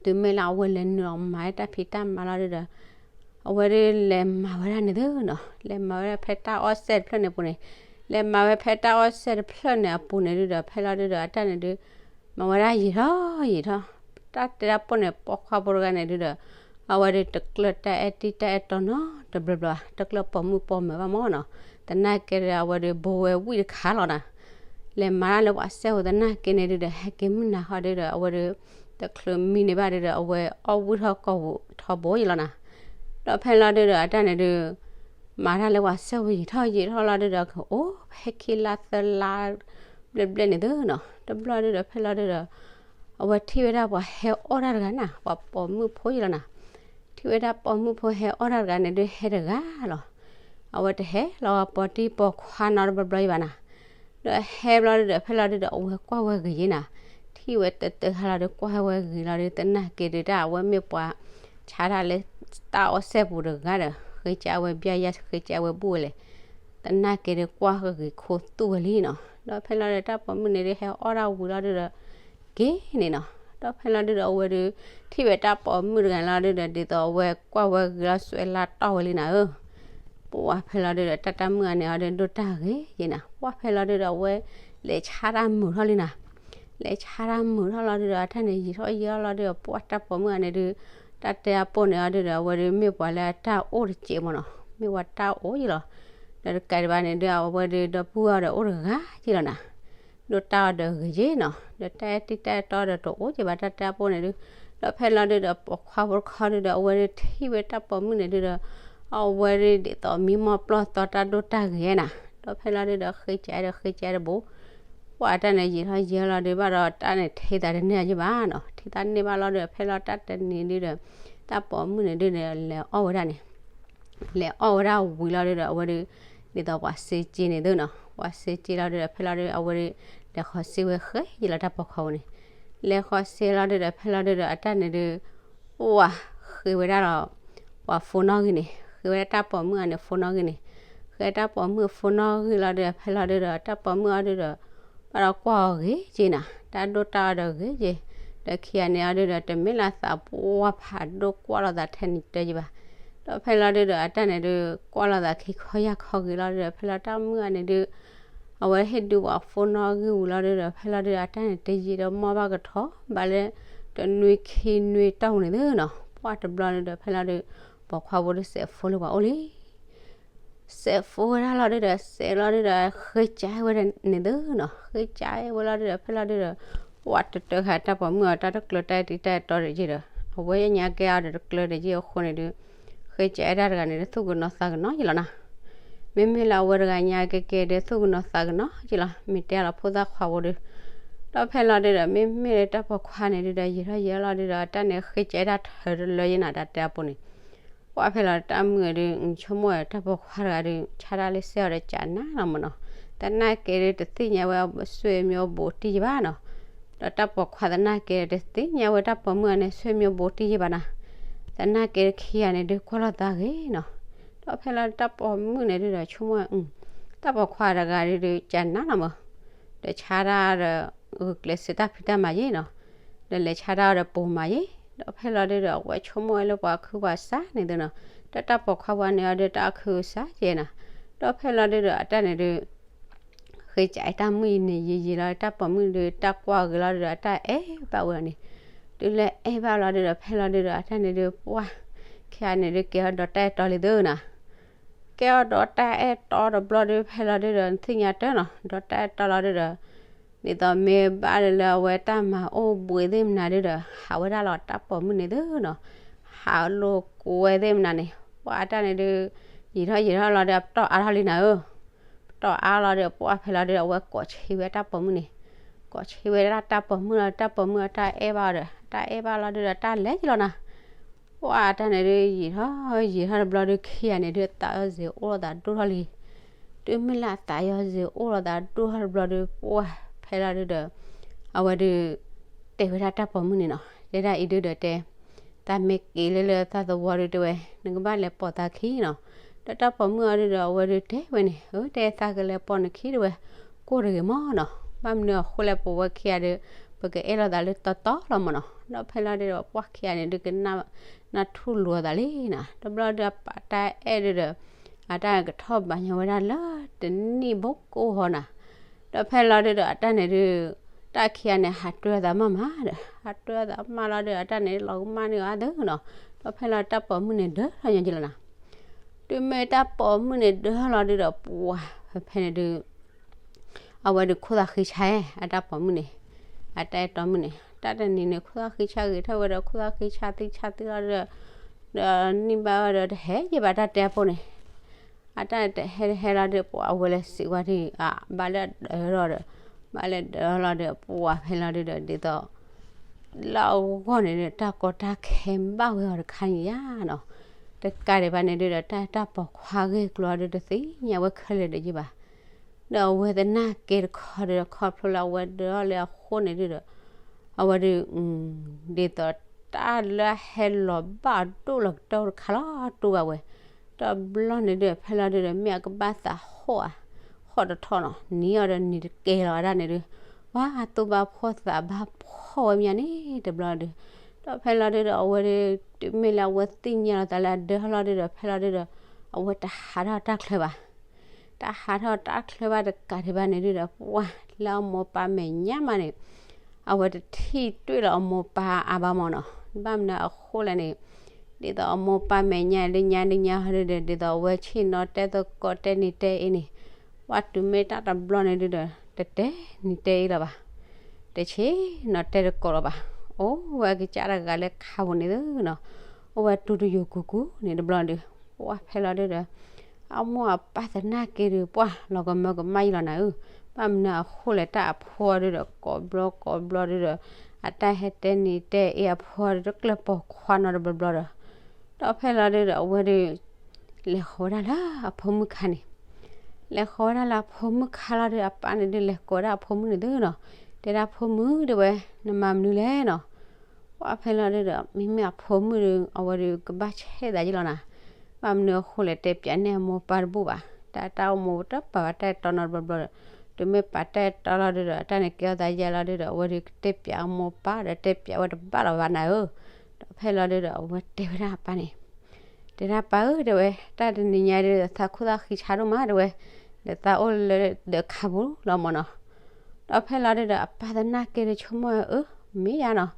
တုၤမ့ၢ်လၢအဝဲလဲၤနုာ်လီၤမၤဝဲတၢ်ဖံးတၢ်မၤလီၤဒုဒီး အဝဲဒုလဲၤမၤဝဲဒၣ်န့ၣ်သုနီၤ, လဲၤမၤဝဲဒၣ်ဖဲတၢ်အီၣ်စဲးတဖျၢၣ်န့ၣ်အပူၤန့ၣ်, လဲၤမၤဝဲဖဲတၢ်အီၣ်စဲးတဖျၢၣ်န့ၣ်အပူၤန့ၣ်ဒုဒီး ဖဲလီၤဒုဒီး အတၢ်န့ၣ်ဒု မၤဝဲဒၣ်ယံာ်ထီၣ်ယံာ်ထီၣ်, တၢ်တဲတၢ်ပိၢ်န့ၣ် ပိာ်ခွါဖိတဂၤန့ၣ်ဒုဒီး အဝဲဒုတကျၢၢ်တၢ်အဲၣ်တံၢ်တၢ်အဲၣ်တီနီတဘျီဘျီ, တကျၢၢ်ပိာ်မုၣ်ပိာ်မၢၤဘၣ်မၢ်နီၤ, သနာ်က့ဒီး အဝဲဒုဘိဝဲဝံၣ်တခါလီၤနၤ, လဲၤမၤတၢ်လၢပှၤစဲပူၤသနာ်က့န့ၣ်ဒုဒီး ဟဲက့ၤမုၢ်နၤဃီဒုဒီး အဝဲဒု တချုးမံန့ၢ်ဘၣ်ဒုဒီး အဝဲအီၣ်ဝံၣ်ထီၣ်ကိာ်ပူၤထီဘိယံလီၤနၤ. ဒီးဖဲလီၤဒုဒီးအတၢ်န့ၣ်ဒု မၤတၢ်လၢပှၤစဲပူၤယံာ်ထီၣ်ယံာ်ထီၣ်လီၤဒုဒီး ကအိၣ်ဖဲခံလါသၢလါ ဘျဲၣ်ဘျဲၣ်န့ၣ်သုနီၤ. တဘျီဒုဒီးဖဲလီၤဒုဒီး အဝဲထံၣ်ဝဲဒၣ်ပှၤဟဲအီၣ်တၢ်တဂၤနၤ, ပှၤပိာ်မုၣ်ဖိယံလီၤနၤ. ထံၣ်ဝဲဒၣ်ပိာ်မုၣ်ဖိဟဲအီၣ်တၢ်တဂၤန့ၣ်ဒု ဟဲတဂၤလီၤ. အဝဲတဟဲလီၤပိာ်တံၢ်ပိာ်ခွါနီတဘျီဘျီယံဘၣ်နၤ. ဒီးဟဲဘျီဒုဒီး ဖဲလီၤဒုဒီး အဝဲကွၢ်ဝဲဂ့ၤယံနၤ. ထံၣ်ဝဲတတၢခါလီၤဒု ကွၢ်ဝဲဂ့ၤလီၤဒု သနာ်က့ဒု တၢ်အဝဲမ့ၢ်ပှၤဆါတၢ်လၢတၢ်အီၣ်စဲပူၤတဂၤဒီး ဃ့ကးဝဲဘျါယါ ဃ့ကးဝဲဘူၣ်ဝဲလဲၣ်. သနာ်က့ဒု ကွၢ်ဂ့ၤခိၣ်သူၣ်ဝဲလံနီၤ. ဒီးဖဲလီၤဒု တၢ်ပိာ်မုၣ်န့ၣ်ဒု ဟဲအီၣ်တၢ်ဝံၤလီၤဒုဒီး က့ၤန့ၣ်နီၤ. ဒီးဖဲလီၤဒုဒီး အဝဲဒု ထံၣ်ဝဲတၢ်ပိာ်မုၣ်တဂၤလီၤဒုဒီး ဒ်သိးအဝဲကွၢ်ဝဲဂ့ၤလီၤ စွဲလါတီၢ်ဝဲလံနၤဧၢ. ပှၢ်ဖဲလီၤဒုဒီး တၢ်တၢ်မုၣ်အန့ၣ်အီၤဒု ဒိၣ်တၢ်ဂ့ၤယံနၤ. ပှၢ်ဖဲလီၤဒုဒီး အဝဲလဲၤဆါတၢ်မုာ်ထီၣ်လံနၤ. လဲၤဆါတၢ်မုာ်ထီၣ်လီၤဒုဒီး အတၢ်န့ၣ်ယံာ်ထီၣ်ယံာ်ထီၣ်လီၤဒုဒီး ပှၢ်တၢ်ပိာ်မုၣ်အန့ၣ်ဒု တၢ်တဲအပိၢ်န့ၣ်အီၤဒုဒီး အဝဲဒုမ့ၢ်ပှၤလၢအတၢ်အိၣ်တစဲးမ့ၢ်နီၤ, မ့ၢ်ပှၤတၢ်အိၣ်ယံလီၤ. ဒီးတကးဒံးဘၣ်န့ၣ်ဒု အဝဲဒု ဒီပုၢ်ဝဲၢ်ဒီးအိၣ်တဂၤယံလီၤနၤ. ဒိၣ်တၢ်အီၤဒီးဂ့ၤယံနီၤ. ဒီးတၢ်အဲၣ်တံၢ်တၢ်အဲၣ်တီဒီးတအိၣ်က့ဘၣ် တၢ်တဲအပိၢ်န့ၣ်ဒု. ဒီးဖဲလီၤဒုဒီး ပိာ်ခွါဖိတခီဒုဒီး အဝဲဒုထံၣ်ဝဲတၢ်ပိာ်မုၣ်န့ၣ်ဒုဒီး အဝဲဒုဒ်သိးမံမီၢ်ပျီၢ်သီတၢ်ဒိၣ်တၢ်ဂ့ၤနၤ. ဒီးဖဲလီၤဒုဒီး ဃ့ကးဒီးဃ့ကးတဘိ ပှၢ်တၢ်န့ၣ်ယံာ်ထီၣ်ယံာ်ထီၣ်လီၤဒု ဘၣ်ဒီးတၢ်န့ၣ်ထံသးတန့ၢ်အီၤယံဘၣ်နီၤ. ထံသးန့ၢ်ဘၣ်လီၤဒုဒီး ဖဲလီၤတၢ်တနံၤဒုဒီး တၢ်ပိာ်မုၣ်န့ၣ်ဒုန့ၣ် လဲၤအီၣ်ဝဲဒၣ်န့ၣ် လဲၤအီၣ်ဝဲဒၣ်ဝံၤလီၤဒုဒီး အဝဲဒု ဒ်သိးပှၤစ့က့န့ၣ်သုနီၤ. ပှၤစ့က့လီၤဒုဒီး ဖဲလီၤဒု အဝဲဒု လဲၤဃီၤစ့ဝဲဃဲယံလီၤတၢ်ပိာ်ခွါဝဲန့ၣ်. လဲၤဃီၤစ့လီၤဒုဒီး ဖဲလီၤဒုဒီး အတၢ်န့ၣ်ဒု ပှၢ်ဃ့ဝဲဒၣ်လီၤ ပှၤဖိနီၣ်ဂံၢ်န့ၣ်, ဃ့ဝဲဒၣ်တၢ်ပိာ်မုၣ်အန့ၣ်ဖိနီၣ်ဂံၢ်န့ၣ်, ဃ့တၢ်ပိာ်မုၣ်ဖိနီၣ်ဂံၢ်လီၤဒုဒီး ဖဲလီၤဒုဒီး တၢ်ပိာ်မုၣ်အီၤဒုဒီး ဘၣ်ဒီးကွၢ်အီၤဂ့ၤက့နၤ, တၢ်ဒိၣ်တၢ်အီၤဒီးဂ့ၤက့, ဒီးခံဂၤန့ၣ်အီၤဒုဒီး တမ့ၢ်လၢသးပှၢ်ဖးဒိၣ်ကွၢ်လိာ်သးထဲန့ၣ်တယံာ်ဘၣ်. ဒီးဖဲလီၤဒုဒီး အတၢ်န့ၣ်ဒု ကွၢ်လိာ်သးခံခီယၢ်ခီဂ့ၤလီၤဒုဒီး ဖဲလီၤတၢ်မုၣ်အန့ၣ်ဒု အဝဲဟ့ၣ်ဒုပှၤဖိနီၣ်ဂံၢ်ဝံၤလီၤဒုဒီး ဖဲလီၤဒုဒီး အတၢ်န့ၣ်တယံာ်ဒီးမီၢ်ဘၣ်ကထီၣ်ဘၣ်လၢ တနွံခံနွံတီၢ်ပူၤန့ၣ်သုနီၤ,ပှၢ်တဘျီဒုဒီး ဖဲလီၤဒု ပိာ်ခွါဖိဒုစဲးဖိလၢပှၤအိၣ်လံ စဲးဖိဝဲဒၣ်လီၤဒုဒီး စဲးလီၤဒုဒီး ဃ့ကးဝဲန့ၣ်သုနီၤ, ဃ့ကးဝဲလီၤဒုဒီး ဖဲလီၤဒုဒီး ပှၢ်တတၢခါတၢ်ပိာ်မုၣ်အီၤ တၢ်တကျၢၤတၢ်အဲၣ်တံၢ်တၢ်အဲၣ်တီတယံာ်ဒီး အဝဲညါကဲအီၤဒီးတကျၢၤတယံာ်အဃိန့ၣ်ဒု ဃ့ကးဝဲဒၣ်တဂၤန့ၣ်ဒု သူၣ်ကနီၤသးကနီၤယံလီၤနီၤ. မ့မ့ၢ်လၢအဝဲတဂၤညါကဲကဲဒု သူၣ်ကနီၤသးကနီၤယံလီၤ, မ့ၢ်တဲလီၤဖိသၣ်ခွါဖိဒု ဒီးဖဲလီၤဒုဒီး မ့မ့ၢ်လၢတၢ်ပိာ်ခွါန့ၣ်ဒုဒီး ယံာ်ထီၣ်ယံာ်လီၤဒုဒီး တၢ်န့ၣ်ဃ့ကးဝဲဒၣ်ထၢတလၢယံနၤ တၢ်တဲအပိန့ၣ် ပှၢ်ဖဲလီၤတၢ်မုၣ်ဒု ဆိကမိၣ်ဝဲတၢ်ပိာ်ခွါတဂၤဒု ဆါတၢ်လၢစဲအီၤဒီးကနၣ်လီၤမ့ၢ်နီၤ, သနာ်က့ဒုတသ့ၣ်ညါဝဲဆွေမျိုးဘိးတံၢ်ယံဘၣ်နီၤ, ဒီးတၢ်ပိာ်ခွါသနာ်က့ဒုတသ့ၣ်ညါဝဲတၢ်ပိာ်မုၣ်အန့ၣ်ဆွေမျိုးဘိးတံၢ်ယံဘၣ်နၤ, သနာ်က့ဒုခံဂၤန့ၣ်ဒုကွၢ်လိာ်သးဂ့ၤနီၤ, ဒီးဖဲလီၤတၢ်ပိာ်မုၣ်န့ၣ်ဒုဒီးဆိကမိၣ်ဝဲ တၢ်ပိာ်ခွါတဂၤဒုဒီးကနၣ်လီၤမ့ၢ် ဒီးဆါတၢ်ဒီး ဂုာ်ကျဲးစၢးတၢ်ဖံးတၢ်မၤယံနီၤ, ဒီးလဲၤဆါတၢ်အီၤဒီးပိာ်မၤယံ, ဒီးဖဲလီၤဒုဒီးအဝဲဆိကမိၣ်ဝဲလၢပှၤခုပှၤစၢ်န့ၣ်သုနီၤ, ဒီးတၢ်ပိာ်ခွါပှၤန့ၣ်အီၤဒုတၢ်အခုစၢ်ကဲနၤ, ဒီးဖဲလီၤဒုဒီးအတၢ်န့ၣ်ဒု ဃ့ကးတၢ်မုၣ်အံၤန့ၣ်ယံာ်ယံာ်လီၤ တၢ်ပိာ်မုၣ်ဒုတၢ်ကွၢ်ဂ့ၤလီၤဒုဒီးအတၢ်အဲၣ်ဘၣ်ဝဲန့ၣ်, တုၤလၢအဲၣ်ဘၣ်လီၤဒုဒီးဖဲလီၤဒုဒီးအတၢ်န့ၣ်ဒုပှၢ် ခံဂၤန့ၣ်ဒုကဲအီၤဒီးတၢ်အဲၣ်တီလံသုနီၤ ကဲအီၤဒီးတၢ်အဲၣ်တီတဘျီဒု ဖဲလီၤဒုဒီး နသ့ၣ်ညါတၢ်နီၤ ဒီးတၢ်အဲၣ်တီလီၤဒုဒီး ဒ်သိးမ့ၢ်ဘၣ်လၢအဝဲတၢ်မၤအိၣ်ဘှံးသ့ၣ်မနုၤဒုဒီး ဟးဝဲဒၣ်လီၤတၢ်ပိာ်မုၣ်န့ၣ်သုနီၤ, ဟးလိာ်ကွဲသ့ၣ်မနုၤန့ၣ် ပှၢ်အတၢ်န့ၣ်ဒု ယံာ်ထီၣ်ယံာ်ထီၣ်လီၤဒု အပတီၢ်အါထီၣ်လံနၤဧၢ, ပတီၢ်အါလီၤဒု ပှၢ်ဖဲလီၤဒု အဝဲကိးဆံဝဲတၢ်ပိာ်မုၣ်န့ၣ်, ကိးဆံဝဲဒၣ်တၢ်ပိာ်မုၣ်လီၤ တၢ်ပိာ်မုၣ်အတၢ်အဲၣ်ဘၣ်အီၤဒီး တၢ်အဲၣ်ဘၣ်လီၤဒုဒီးတၢ်လဲၤယံလီၤနၤ ပှၢ်အတၢ်န့ၣ်ဒု ယံာ်ထီၣ်ယံာ်ထီၣ်တဘျီဒု ခံဂၤန့ၣ်ဒု သးယီၤစ့ၤအိၣ်လိာ်သးဒိၣ်ထီၣ်လံ, တုၤမ့ၢ်လၢအသးယီၤစ့ၤအိၣ်လိာ်သးဒိၣ်ထီၣ်တဘျီဒု ပှၢ်ဖဲလီၤဒုဒီး အဝဲဒု တဲဝဲဒၣ်တၢ်ပိာ်မုၣ်န့ၣ်နီၤ, တဲဒၣ်အံၤဒုဒီးတဲ သးမ့ၢ်က့ၤလၢလၢသးသဝီဒုတဲဝဲ နကဘၣ်လဲၤပိာ်သးခံနီၤ, ဒီးတၢ်ပိာ်မုၣ်အီၤဒုဒီးအဝဲဒုတဲဝဲန့ၣ် အၢ တဲသးကလဲၤပိာ်နခံတဲဝဲ ကိၢ်တဂ့ၤမ့ၢ်နီၤ, ဘၣ်မနုၤအဃိလဲၣ် ပဝဲခံဂၤဒု ပကအဲၣ်လိာ်သးလၢတီတီလီၤမ့ၢ်နီၤ, ဒီးဖဲလီၤဒုဒီးပှၢ်ခံဂၤန့ၣ်ဒုကနၣ် နၢ်ထူၣ်လိာ်သးလံနီၤ, တဘျီဒုအပာ်တၢ်အဲၣ်ဒုဒီး အတၢ်ကထီၣ်ဘၣ်ညီဝဲဒၣ်လၢတနံၣ်ဘိကိၢ်ဟီနၤ, ဒီးဖဲလီၤဒုဒီးအတၢ်န့ၣ်ဒု တၢ်ခံဂၤန့ၣ် ဟးတွဲအသးမးမးဒီး ဟးတွဲအသးမးလီၤဒုဒီးအတၢ်န့ၣ်လီၤကမၣ်န့ၢ်အီၤသုနီၤ, ဒီးဖဲလီၤတၢ်ပိာ်မုၣ်န့ၣ်ဒၢထီၣ်ညီက့လီၤနၤ, တုၤမ့ၢ်တၢ်ပိာ်မုၣ်န့ၣ်ဒၢထီၣ်လီၤဒုဒီးပှၢ်ဖဲဖဲန့ၣ်ဒု အဝဲဒုးခိၣ်သးဃံဆါ အတၢ်ပိာ်မုၣ်န့ၣ်, အတၢ်အဲၣ်တီမုၣ်န့ၣ် တၢ်တနံၤန့ၣ် ခိၣ်သးဃံဆါဂ့ၤထီၣ်ဝဲဒီး ခိၣ်သးဃံဆါသံဆါသံလီၤဒီး, ဒီးနံၣ်ဘၣ်ဝဲဒီးတဟဲယံာ်ဘၣ်တၢ်တဲအဖိန့ၣ်, အတၢ်တဟဲတဟဲလီၤဒီး ပှၤအဝဲလဲၤစံးဝဲဒၣ် အဘၣ်လၢအဒၢးထီၣ်ဒီး, ဘၣ်လဲၤဒၢးထီၣ်လီၤဒီး ပှၤဖဲလီၤဒုးဒီး ဒ်သိး လၢအဂီၢ်န့ၣ်ဒီး တၢ်ကီတၢ်ခဲဘၣ်ဝဲအီၤတခါန့ၣ်ယါနီၤ, တကးဒံးဘၣ်န့ၣ်ဒုးဒီး တၢ်တၢ်ပိာ်ခွါဂ့ၢ်ကျိၤဒုး တသ့ၣ်ညါဝဲခဲလၢာ်ဒံးယံာ်ဘၣ်. ဒီးအဝဲသနာ်က့တခီဒီး ခီဖျိလၢအဝဲဒၢးထီၣ်လၢအဃိန့ၣ်ဒုးဒီး, အဝဲဒုး ဒ်သိးတၢ်လၢအဟဲလီၤဘၣ်အဒိၣ်လီၤကတၢၢ်တခါလီၤတူၢ်ဘၣ်ဝဲ, တဘျီန့ၣ်ဒုး ဖဲလီၤဒုးဒီး မ့ၢ်အကဘၣ်သးဟီၣ်ဧါ, ဟီၣ်တထီၣ်နီၤ, နံၤအီၤဒီးနံၤတကဲလီၤဝဲဒၣ်န့ၣ်ဒုး, ပှၤသိၣ်ဘၣ်ဖှီၣ်သးဘၣ်ဖှီၣ်ဝဲမးန့ၣ် တဘျီဒုး, ဒီးဖဲလီၤဒုးဒီး အဝဲဒုး တုၤမ့ၢ်လၢအဝဲသ့ၣ်ညါလီၤသးလၢအဒၢးထီၣ်လီၤဒုးဒီး ဖဲလီၤဒုးဒီး အဝဲတဟးထီၣ်တၢ်ချၢဘၣ်. တဟးထီၣ်တၢ်ချၢဘၣ်တကးဒံးဘၣ်န့ၣ်ဒုးဒီး ပှၤလၢအမိၢ်ပၢ်မဲာ်ညါမးန့ၣ်, အဝဲတထံၣ်တွ့ၢ်လၢအမိၢ်ပၢ်အါဘၣ်မးနီၤ, ဘၣ်မနုၤအဃိလဲၣ်န့ၣ်, ဒ်သိးအမိၢ်ပၢ်မဲာ်ညါလၢညါလၢညါဟီဒုးဒီး ဒ်သိးအဝဲဆ့ၣ်နီၤတဲသကိးတဲနံၤတဲအ့န့ၣ်, ပှၤတုၤမ့ၢ်တၢ်တဘျီန့ၣ်ဒုးဒီး တတဲနံၤတဲအ့လီၤဘၣ်. တဆ့ၣ်နီၤတဲသကိးလီၤဘၣ်. အိၣ်ဝဲကစၢ်တဂၤလၢခါပူၤန့ၣ်သ့နီၤ, အိၣ်ဝဲတူၢ်တယိာ်ကူၤကူၤန့ၣ်တဘျီဒုး, ပှၤဖဲလီၤဒုးဒီး အမိၢ်အပၢ်သနာ်က့ဒုး ပှၤလီၤကမၢကမၣ်ယံလီၤနၤဧၢ, ဘၣ်မနုၤအဃိလဲၣ် တၢ်အဖိဒုးဒီး ကိးဘျီကိးဘျီဒုးဒီး အတၢ်ဟဲတဲနံၤတဲအ့အဖိဒုး တကျၢၤပိာ်ခွါနီတဘျီဘျီဒီး, ဒီးဖဲလီၤဒုးဒီး အဝဲဒုး လဲၤဃီၤဝဲဒၣ်လၢအဖိမုၣ်ခါန့ၣ်, လဲၤဃီၤဝဲဒၣ်လၢအဖိမုၣ်ခါလီၤဒုး အပၢ်န့ၣ်ဒုး လဲၤကိးဝဲဒၣ်အဖိမုၣ်န့ၣ်သ့နီၤ, တဲဒၣ်ဖိမုၣ်ဒၣ်ဝဲ နမၤမနုၤလဲၣ်နီၤ, ပှၤဖဲလီၤဒုးဒီး မ့မ့ၢ်အဖိမုၣ်ဒီး အဝဲဒုးကဘၣ်ဆဲးသးယံလီၤနၤ, ဘၣ်မနုၤအဃိလဲၣ် တဲပၠးန့ၢ်အမိၢ်ပၢ်တဘူၣ်ဘၣ်, တၢ်တၢ်အိၣ်မူတပာ်ဘၣ်တၢ်အဲၣ်တီနီတဘျီဘျီဒီး, တုၤမ့ၢ်ပာ်တၢ်အဲၣ်တီလီၤဒုးဒီး အတၢ်န့ၣ်ကဲထီၣ်သးယံလီၤဒုးဒီး အဝဲဒုးကတဲပၠးအမိၢ်ပၢ်ဒီး တဲပၠးဝဲတဘၣ်လီၤဘၣ်နၤဧၢ, ဒီးဖဲလီၤဒုးဒီး အဝဲတဲဝဲဒၣ်အပၢ်န့ၣ် တဲဒၣ်ပၢ်ဧၢ တဲဝဲ တၢ်တနံၤညါဒုးဒီး သးခိၣ်သးဃံဆါဒိၣ်မး တဲဝဲ, ဒီးသးအိၣ်လၢဒၢးခါပူၤလီၤမးနီၤ, ဒီးဖဲလီၤဒုးဒီး အပၢ်သနာ်က့ဒီး ဆိကမိၣ်ဝဲအၢ မ့ၢ်ယါနီၤ,